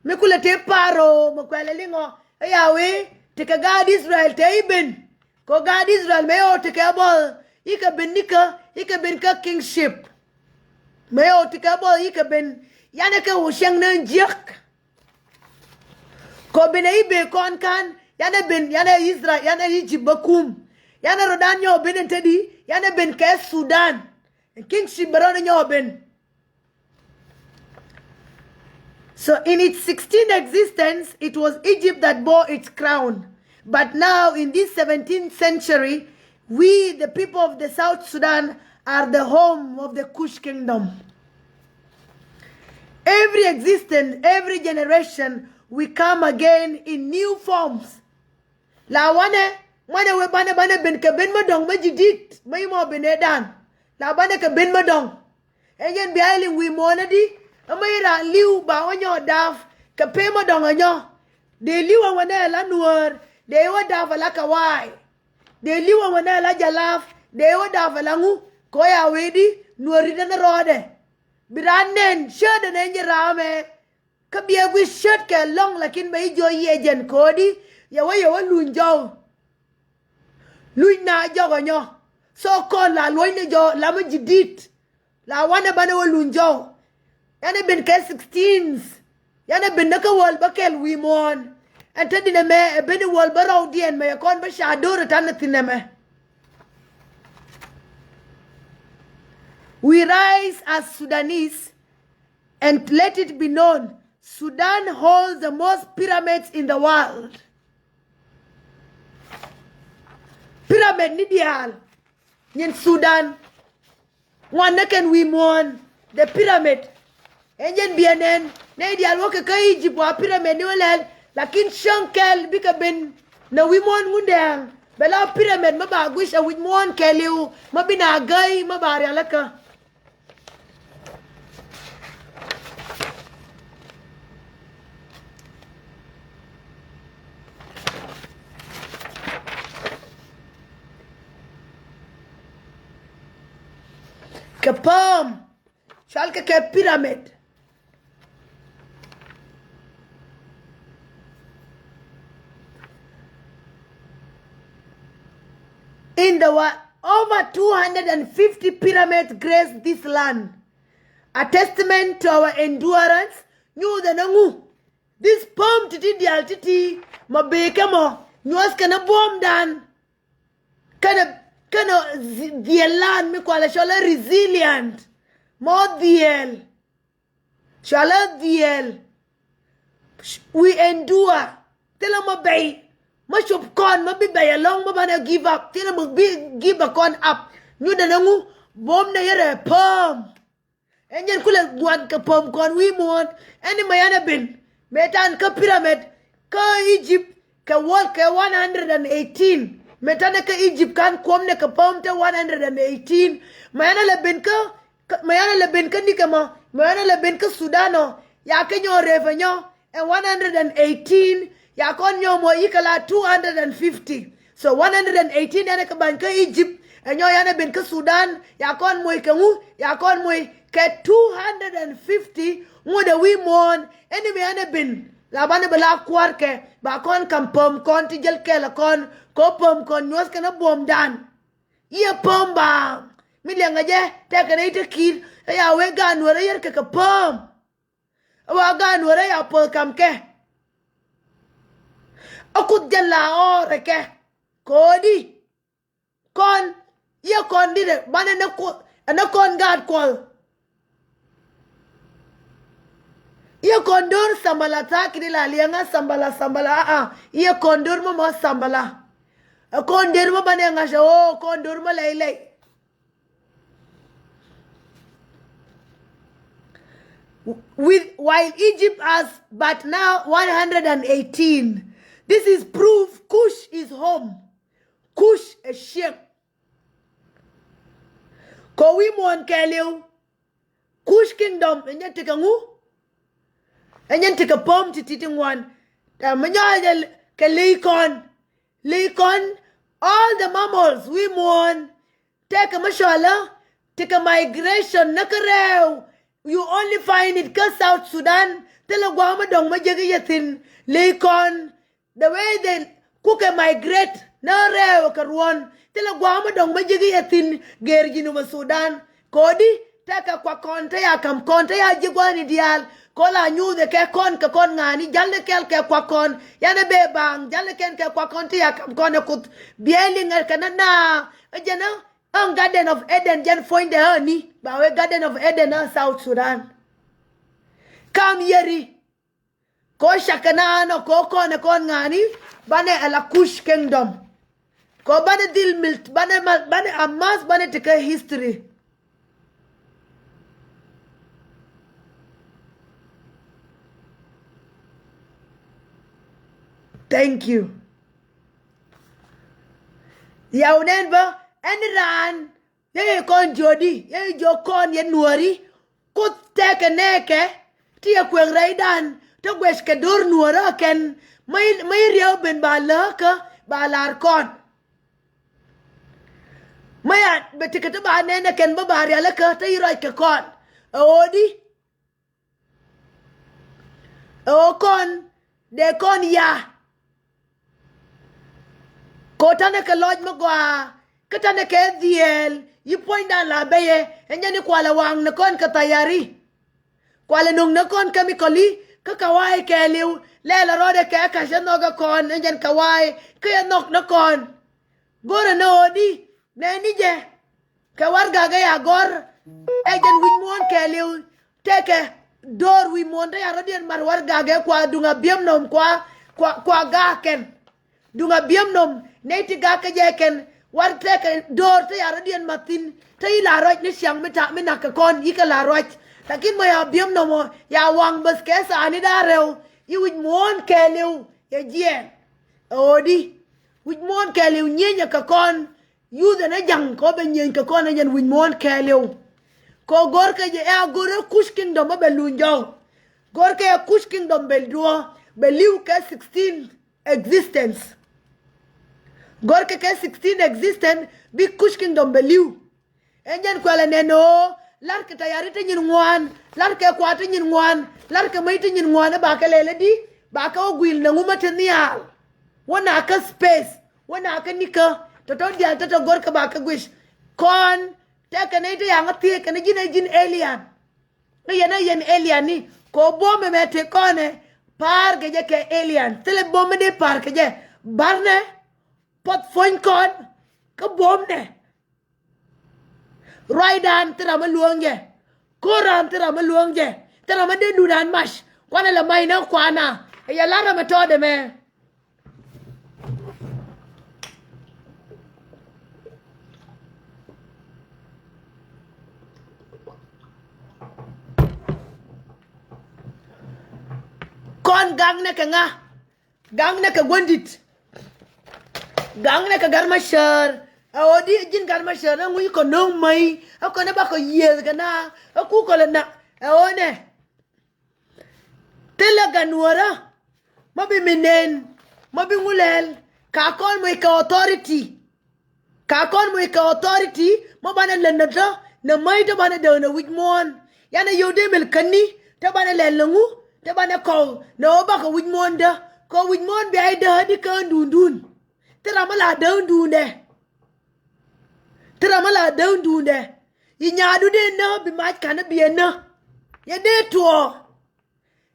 Mi kulɛ te Paro, mi kuɛlɛ liŋɔ, ɛ ya wee, tekɛ gaat Israel te i̱ ben. Kɛ gaat Israel, mɛ yɛ wä tekɛ bɔl, i̱ kɛ ben nikä, i̱ kɛ ben kä kingship. Mɛ yɛ wä tekɛ bɔl, i̱ kɛ ben, yanɛ kɛ wä cɛŋ ni jiäk. Kɔ ben ɛ i̱ bee kɔn ka̱n, yanɛ ben, yanɛ Israel, yanɛ Egypt bä kum. Yanɛ rɔdan nyɔ ben ɛn te di, yanɛ ben kɛ Sudan. Kingship bɛ rɔdan nyɔ ben. So in its sixteenth existence, it was Egypt that bore its crown. But now, in this seventeenth century, we, the people of the South Sudan, are the home of the Kush kingdom. Every existence, every generation, we come again in new forms. La wanɛ, wanɛ wee banɛ, banɛ ben kɛ ben mi dɔ̱ŋ mi ji̱ di̱t, mi mɔ ben ëë dan. La banɛ kɛ ben mi dɔ̱ŋ. Ɛ yɛn bia iliŋ wi̱i̱ muɔ̱ɔ̱n adi, ɛ mi ran li̱w ba wä nyɔ daaf, kɛ pee mi dɔ̱ŋ ɛ nyɔ. Dee li̱w ɛ wanɛ la nuäär, dee wä daaf ɛ la kɛ waay. Dee li̱w ɛ wanɛ la jɛ laaf, dee wä daaf ɛ la ŋu, kɛ wä ya wee di, nuäär ri den rɔɔdɛ. Bi raan nɛn, cäätdɛ nɛn jɛ raamɛ. Kä biɛ guic cät kɛ lɔ̱ŋ, lakin bɛ i̱ jiɔ yiɛ jɛn ko̱o̱di, yɛ wä, yɛ wä luny jɔw. Luny na jɔk ɛ nyɔ. So kɔn la luɔ̱ny ni jɔw, la mi ji̱ di̱t. La wanɛ banɛ wä luny jɔw. Yanɛ ben kɛ sixteens. Yanɛ ben ni kä wäl bä kɛl wi̱i̱ muɔ̱ɔ̱n. Ɛn te dinɛ mɛ, ɛ ben i̱ wäl bä rɔwdiɛn mɛ, yɛ kɔn bä ca do̱r ɛ ta̱n ni thi̱n ɛmɛ. We rise as Sudanese. And let it be known, Sudan holds the most pyramids in the world. Pyramid ni diaal nyin Sudan. Ŋuan ni kɛn wi̱i̱ muɔ̱ɔ̱n, the pyramid. Ɛn jɛn biɛ nɛn, nɛy diaal wä kɛ kä Egypt wa pyramid ni wä lɛl, lakin cäŋ kɛl bikɛ ben ni wi̱i̱ muɔ̱ɔ̱n Ŋundɛɛŋ. Bɛ la pyramid mi ba guic ɛ wi̱c muɔ̱ɔ̱n kɛɛliw, mi bi na gäy, mi ba rialikä. Kɛ pääm, cɔalkɛ kɛ pyramid. In the world, over two hundred and fifty pyramids grace this land, a testament to our endurance. Nyuuth ɛn ɛŋu? This pääm ti̱ti̱ diaal ti̱ti̱ mɔ bëë kɛ mɔ nyuɔ̱th kɛn ɛ buɔ̱mdan. Kɛnɛ, kɛnɛ zi-, dhiɛl lan mi kualɛ cɔl ɛ resilient. Mɔ dhiɛl. Cɔalɛ dhiɛl. We endure. Thilɛ mɔ bɛy. Mɔ cop kɔn mɔ bi bɛy ɛlɔ̱ŋ mɔ banɛ give up. Thilɛ mɔ bi give a kɔn up. Nyuth ɛn ɛŋu? Buɔ̱m nɛ yɛrɛ pääm. Ɛn jɛn kulɛ gua̱n kɛ pääm kɔn wi̱i̱ muɔ̱ɔ̱n. Ɛn ni mɛ yan ɛ ben. Mɛ tan kä pyramid. Kä Egypt. Kɛ wäl kɛ one hundred and eighteen. Mɛ tanɛ kä Egypt kan kuɔm nɛ kɛ pääm te one hundred and eighteen. Mɛ yan ɛ lɛ ben kä Kä, mɛ yan ɛ lɛ ben kä nikɛ mɔ, mɛ yan ɛ lɛ ben kä Sudan ɔ, ya kɛ nyɔ rɛp ɛ nyɔ, ɛ one hundred and eighteen, ya kɔn nyɔ mɔ yikɛ la two hundred and fifty. So one hundred and eighteen yan ɛ kɛ bany kä Egypt, ɛ nyɔ yan ɛ ben kä Sudan, ya kɔn moc kɛ ŋu, ya kɔn moc kɛ two hundred and fifty, ŋut ɛ wi̱i̱ muɔ̱ɔ̱n, ɛn ni mɛ yan ɛ ben, la banɛ bɛ la kua̱r kɛ, ba kɔn kam pääm kɔn ti jäl kɛl ɛ kɔn, kɛ ɣöö pääm kɔn nyuɔ̱th kɛn ɛ buɔ̱mdan. Yiëë pääm ba mi liɛŋɛ jɛ tɛkɛ rɛy te ki̱i̱r ɛ ya wee gaat Nuäärä yɛr kɛ kɛ pääm. Ɛ wa gaat Nuäärä ya puɔth kam kɛ. Ɛ Kuoth jɛ la ɣɔr ɛ kɛ ko̱di. Kɔn yiëë kɔn di̱t ɛ banɛ nɛ Kuoth ɛ nɛ kɔn gaat Kuɔth. I̱ yɛ kɔn do̱r sambala tha̱a̱ ki̱ni la liɛŋä sambala sambala a'a. I̱ yɛ kɔn do̱r mɔ mɔ sambala. Ɛ kɔn do̱r mɔ banɛ ŋa̱cä ɣöö kɔn do̱r mɔ lɛy lɛy. With, while Egypt has but now one hundred and eighteen. This is proof Kush is home. Kush ɛ ciek. Kɔ wi̱i̱ muɔ̱ɔ̱n kɛɛliw. Kush kingdom ɛ nyɛn tekɛ ŋu? Ɛ nyɛn tekɛ pom ti̱ti̱ ti ŋuan. Ɛ mi nyɔɔc ɛ kɛ ley kɔn. Ley kɔn, all the mammals wi̱i̱ muɔ̱ɔ̱n. Tekɛ mi cɔalä tekɛ migration ni kä rɛɛw. You only find it kä South Sudan. Thilɛ gua̱a̱ mi dɔ̱ŋ mi jek i̱ yɛ thi̱n. Ley kɔn, the way they kukɛ migrate ni rɛɛw kɛ ruɔ̱n. Thilɛ gua̱a̱ mi dɔ̱ŋ mi jek i̱ yɛ thi̱n gɛɛr Jinub Sudan. Kodi tekɛ kuak kɔn te ya ka̱m kɔn te ya ji̱ gua̱a̱ni diaal. Kɔ la nyuuthɛ kɛ kɔn kɛ kɔn ŋa̱a̱ni jäl ni kɛl kɛ kuak kɔn. Yanɛ bee ba̱a̱ŋ jäl ni kɛn kɛ kuak kɔn te ya ka̱m kɔn ɛ kuth. Biɛy liŋɛ kɛ na naa ɛ jɛn ɛ Ɛn Garden of Eden jɛn puɔ̱nydɛ ɛ ni ba wee Garden of Eden ɛ South Sudan. Kam yeri. Kɔ cakɛ naan ɔ kɔ kɔn ɛ kɔn ŋa̱a̱ni banɛ ɛ la Kush kingdom. Kɔ banɛ dhil mil banɛ mal banɛ amas banɛ tekɛ history. Thank you. Yaw nɛn bä ɛn raan yɛ yɛ kɔn jiödi yɛ yɛ jiök kɔn yɛ nuɔ̱ɔ̱ri. Kuoth tɛkɛ nɛɛkɛ ti yɛ kuëŋ rɛydan ti guɛckɛ do̱r nuɔ̱ɔ̱rä kɛn. Mä i̱ riɛw ben ba läkä ba la̱r kɔn. Mä ya bɛ tekɛ ti ba nɛn ɛ kɛn bä ba rialikä ti i̱ ruac kɛ kɔn. Ɛ ɣöödi ɛ ɣöö kɔn dee kɔn ya. Kɔ tanɛ kɛ lɔc mi gɔaa kä tanɛ kɛ dhieel. Yi puɔ̱nydan la bɛyɛ ɛ nyɛn i̱ kualɛ waŋ ni kɔn kɛ thayari. Kualɛ no̱ŋ ni kɔn kɛmikɔli kä kɛ wa̱a̱ i̱ kɛɛliw lɛɛl a rɔɔdɛ kɛ ka̱cä nhɔk ɛ kɔn ɛ nyɛn kɛ wa̱a̱ i̱ kä yɛ nhɔk ni kɔn. Go̱rɛ ni ɣöödi nɛɛni jɛ. Kɛ warɛgak ɛ ya gɔ̱r ɛ jɛn wi̱c muɔ̱ɔ̱n kɛɛliw. Tekɛ do̱r wi̱i̱ muɔ̱ɔ̱n te ya rɔ̱diɛn mat warɛgak ɛ kua duŋ a bi̱em nɔm kua kua kua gak kɛn. Duŋ a bi̱em nɔm nɛy ti gak kä jɛ kɛn. War tekɛ do̱r te ya rɔ̱diɛn mat thi̱n te yi la ruac ni ciaŋ mi ta̱ mi nak kɛ kɔn yi kɛ la ruac. Lakin mɔ ya bi̱em nɔm ɔ ya waŋ bäth kɛ thaani da̱a̱ rɛw yi wi̱c muɔ̱ɔ̱n kɛɛliw yɛ jiɛɛn. Ɛ ɣöödi wi̱c muɔ̱ɔ̱n kɛɛliw nyienyɛ kɛ kɔn. Yuth ɛn ɛ ja̱ŋ kɔ bɛ nyieny kɛ kɔn ɛ jɛn wi̱c muɔ̱ɔ̱n kɛɛliw. Kɔ go̱rkɛ jɛ ɛ a go̱r ɛ Kush kingdom ɛ bɛ luny jɔw. Go̱rkɛ ɛ Kush kingdom bɛ duɔ̱ɔ̱ bɛ li̱w kɛ sixteen existence. Go̱rkɛ kɛ sixteen existence bi Kush kingdom bɛ li̱w. Ɛn jɛn kuɛlɛ nɛn ɣöö la̱rkɛ tayari ti nyin ŋuan, la̱rkɛ kua̱r ti nyin ŋuan, la̱rkɛ mäc ti nyin ŋuan ɛ bakɛ lɛl ɛ di bakɛ wä guil nɛ ŋumä ti nhial. Wä nakä space wä nakä nikä tɔ̱tɔ̱ diaal tɔ̱tɔ̱ go̱rkɛ bakɛ guic. Kɔn tekɛ nɛy ti yaŋä thiëëk kɛn ji̱n ɛ ji̱n alien. Ni yɛn ɛ yɛn alien ni kɛ ɣöö buɔ̱m ɛmɛ tëë kɔn ɛ pa̱a̱r kɛ jɛ kɛ alien. Thilɛ buɔ̱m mi dee pa̱a̱r kɛ jɛ. Ba̱rnɛ puɔth puɔ̱ny kɔn kä buɔ̱mnɛ. Ruacdan thil ram mi luɔ̱ŋ jɛ. Ko̱ran thil ram mi luɔ̱ŋ jɛ. Thil ram mi dee duundan mac kuanɛ lɛ mac ni kuana. Ɛ yɛ lar ram mi tɔɔdɛ mɛ. Kɔn gaŋnɛ kɛ ŋa? Gaŋnɛ kɛ gua̱ndit. Gaŋnɛ kɛ Gat Macäär. Ɛ ɣöö di ji̱n Gat Macäär na ŋuc kɔ no̱o̱ŋ mäi ɛ kɔn ɛ bakɔ yiëëth kɛ na ɛ kukɔ lɛ na ɛ ɣöö nɛ. Thilɛ gat nuɔ̱ɔ̱rä ma bi mi nɛn ma bi ŋulɛl ka kɔn moc kɛ authority. Ka kɔn moc kɛ authority ma banɛ lät nä tä nä mäc tä banɛ däk nä wi̱c muɔ̱ɔ̱n. Yanɛ yio̱w dee mel käni tä banɛ lɛl nä ŋu tä banɛ kɔw nä ɣöö bakɛ wi̱c muɔ̱ɔ̱n dä kɛ wi̱c muɔ̱ɔ̱n bia i̱ däk di kä ndundun. Thil ram mi la däk ndundɛ. Thil ram mi la däk ndundɛ. Yi nyaadu dee nä bi mac kanä biɛ nä. Yɛ dee tuɔɔ.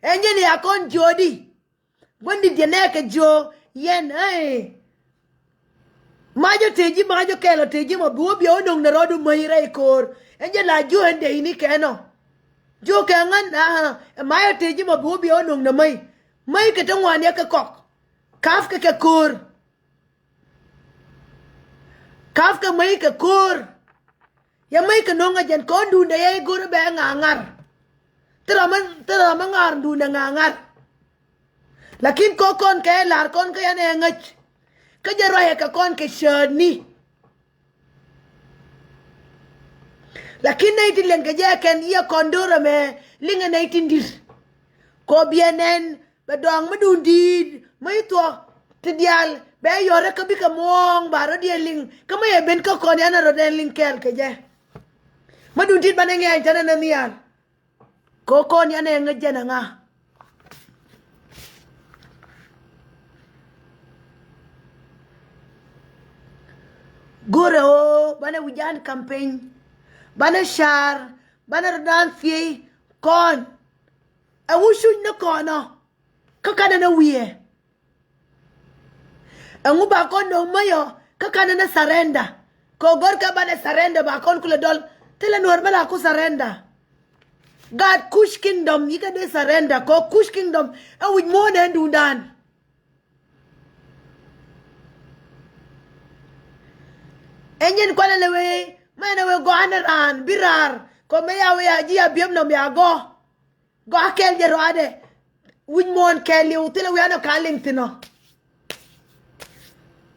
Ɛn jɛn ya kɔn jiöödi. Gua̱n di̱t yɛ nɛɛkɛ jiöö yɛn ɛ. Mac ɔ tëë ji̱ mac ɔ kɛl ɔ tëë ji̱ mɔ bi wä biɛ wä no̱ŋ nɛ rɔɔdu mäc rɛy ko̱o̱r. Ɛn jɛ la jiöö ɛn dee ini kɛn ɔ. Jiöö kɛ ŋän ɛ mac ɔ tëë ji̱ mɔ bi wä biɛ wä no̱ŋ nɛ mäc. Mäc kɛ te ŋuan yɛ kɛ kɔk. Ka̱p kɛ kɛ ko̱o̱r. Ka̱p kɛ mäc kɛ ko̱o̱r. Yɛ mäc kɛ no̱ŋ ɛ jɛn kɔn duundɛ yɛ i̱ go̱r ɛ bɛ ŋa̱a̱ŋa̱r. Thil ram mi, thil ram mi ŋa̱r duundɛ ŋa̱ ŋa̱r. Lakin kɔ kɔn kɛ lar kɔn kä yan ɛ ŋäc. Kä jɛ ruacɛ kɛ kɔn kɛ cäätni. Lakin nɛy ti liɛŋ kɛ jɛ kɛn yiɛ kɔn do̱r ɛmɛ liŋɛ nɛy ti di̱t. Kɔ biɛ nɛn bɛ dɔ̱a̱ŋ mi duun di̱i̱t mi thuɔ̱k ti diaal bɛ yɔ̱rɛ kä bikɛ muɔ̱ɔ̱ŋ ba rɔ̱diɛn liŋ kä mi yɛ ben kä kɔn yan rɔ̱diɛn liŋ kɛɛl kɛ jɛ. Mi duun di̱i̱t banɛ ŋiɛny tɛnɛ ni nhial. Kɔ kɔn yan ɛ ŋäc jɛn ɛ ŋa. Go̱rɛ ɣöö banɛ wi̱c yan campaign, banɛ car, banɛ rɔ̱dan thiey kɔn. Ɛŋu cuc ni kɔn ɔ kä kanɛ ni wi̱i̱ ɛ. Ɛŋu ba kɔn nöŋ mäyɔ kä kanɛ ni surrender. Kɛ ɣöö gör kɛ banɛ surrender ba kɔn kulɛ dɔl. Thilɛ Nuɔ̱r bä la ku surrender. Gaat Kush Kingdom yikɛ dee surrender kɛ ɣöö Kush Kingdom ɛ wi̱c muɔ̱ɔ̱n ɛ duundan. Ɛn yɛn kualɛ lɛ wee mɛn ɛ wee gɔaa ni raan bi raar kɛ ɣöö mɛ ya wee ya ji̱ ya biɛm nɔm ya gɔɔ. Gɔaa kɛɛl jɛ rɔadɛ. Wi̱c muɔ̱ɔ̱n kɛɛliw thilɛ wi̱i̱ anɔ ka liŋ thi̱n ɔ.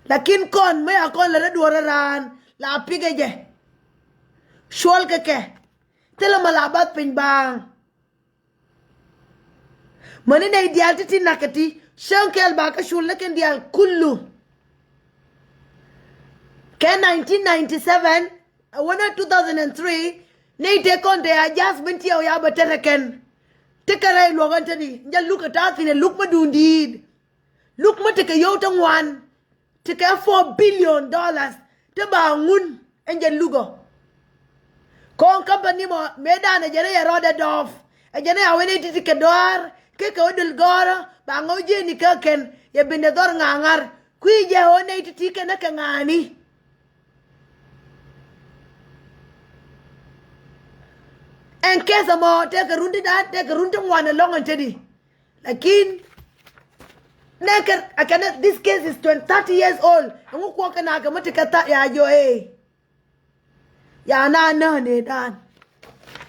Lakin kɔn mi a kɔn lɛ rɛ duɔ̱ɔ̱r raan la pikɛ jɛ. Cuɔl kɛ kɛ thilɛ mɔ la bath piny baaŋ. Mäni nɛy diaal ti ti nak kɛ ti cäŋ kɛɛl ba kä cul ni kɛn diaal kulu. Kɛ nineteen ninety-seven a wänä two thousand and three nɛy tëë kɔn tëë a jath ben tiɛw ya bä tɛrɛ kɛn. Ti kɛ rɛy luɔk ɛn te di jɛ luk ɛ ta̱a̱ thi̱n ɛ luk mä duun di̱i̱t. Luk mä tekɛ yio̱w te ŋuan. Tekɛ four billion dollars te ba ŋun ɛn jɛ lukɔ. Kɔn company mɔ mëë dan ɛ jɛn ɛ yɛ rɔɔdɛ dɔɔp ɛ jɛn ɛ a wen ɛ ti tekɛ dɔaar kɛ kɛ wä dul gɔɔrä ba ŋɔw jiɛni kä kɛn yɛ bin dɛ dhɔr ŋa̱a̱ŋa̱r kui̱ jɛ ɣöö nɛy ti ti kɛn ɛ kɛ ŋa̱a̱ni. Ɛn kɛth ɛmɔ tekɛ run ti dan tekɛ run ti ŋuan ɛlɔ̱ŋ ɛn te di. Lakin nɛ kɛ a kɛn this case is twenty thirty years old. Ɛŋu kuɔk kɛ na kɛ mi ti kɛ tha ya jɔ ee. Ya na nä ne dan.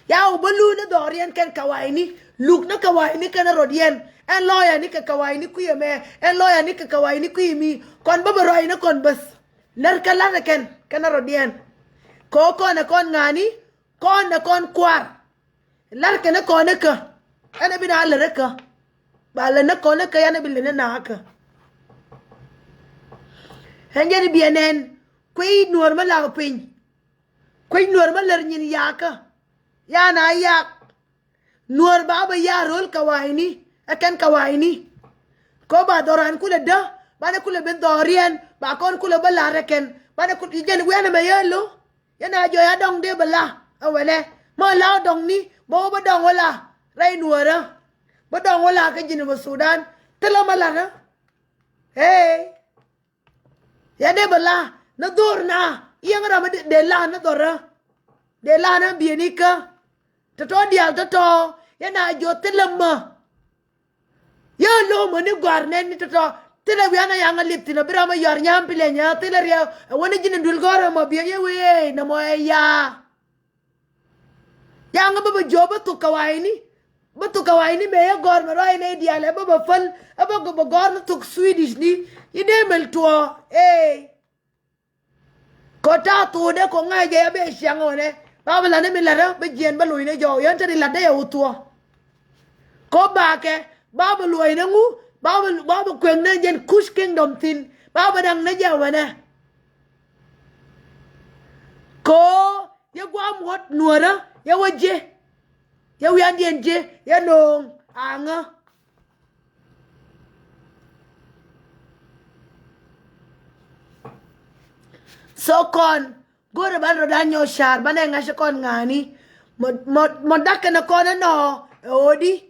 Ya wä bä lu ni dhɔriɛn kɛn kawaini luk ni kawaini kɛn rɔdiɛn. Ɛn lɔya ni kɛ kawaini kuiɛ mɛ ɛn lɔya ni kɛ kawaini kuiɛ mi kɔn bä bä rɔi ni kɔn bäth. Lär kɛ lat kɛn kɛn rɔdiɛn. Kɔ kɔn ɛ kɔn ŋani kɔn ɛ kɔn kuar. Lar kɛn ɛ kɔn ɛ kä ɛn ɛ bi na lär ɛ kä. Ba lär ni kɔn ɛ kä yan ɛ bi lär ni na kä. Ɛn jɛn biɛ nɛn kui̱ nuɔr mä lak piny. Kui̱ nuɔr mä lär nyin yakä. Yan a yak nuɔr ba bä ya rol kawaini ɛ kɛn kawaini. Kɔ ba dhɔran kulɛ dä banɛ kulɛ ben dhɔriɛn ba kɔn kulɛ bä lar ɛ kɛn banɛ kulɛ jɛn wiɛn ɛ mɛ yɛ lo. Yɛn a jɔy a dɔŋ dee bɛ la ɛ wɛlɛ. Mɔ la dɔŋ ni bɛ wä bä dɔŋ wä la rɛy nuɔrä. Bä dɔŋ wä la kä Jinubä Sudan thilɛ mɔ lat ɛ. Ee. Yɛn dee bɛ la ni dhor na. Yɛn ram dee la ni dhorä. Dee la ni bieni kä. Tɔtɔ diaal tɔtɔ yɛn a jɔ thilɛ mɔ. Yɛ lo̱o̱mä ni gɔ̱a̱r nɛn ni tɔ̱tɔ̱ thilɛ wianɛ yaŋ a li̱th thi̱n a bi ram a yɔ̱a̱r nyam pilɛ nyam thilɛ riɛw. Ɛ wä ni ji̱n in duël gɔ̱rä mɔ biɛ yɛ wee nɛ mɔ ɛ yaa. Yaŋ a bä bä jiɔ bä thuk kɛ wa̱i̱ni. Bä thuk kɛ wa̱i̱ni mëë yɛ gɔ̱r mɛ ruac nɛ diaal ɛ bä bä päl. Ɛ bä bä gɔ̱r ni thuk Swedish ni. Yi dee mɛl tuɔɔ ee. Kɔ ta̱a̱ thuudɛ kɔ ŋa̱c jɛ ya bɛ ciaŋ ɣɔnɛ. Ba bɛ la̱t ni mi la̱t rä bɛ jiɛn bä lo̱cnɛ jɔw yɛn te ri la̱t dee yɛ wä thuɔ. Kɔ bakɛ ba bɛ luɔcnɛ ŋu ba bɛ ba bɛ kueŋnɛ jɛn Kush Kingdom thi̱n ba bɛ da̱ŋnɛ jɛ wɛnɛ. Kɔ yɛ guam wuɔ̱t nuɔ̱rä yɛ wä jiɛ. Yɛ wiandiɛn jiɛ yɛ no̱o̱ŋ aŋä. So kɔn go̱rɛ ban rɔ dan nyɔ car banɛ ŋa̱cä kɔn ŋa̱ni. Mɔ mɔ mɔ dakɛ nɛ kɔn ɛnɔ ɛ odi.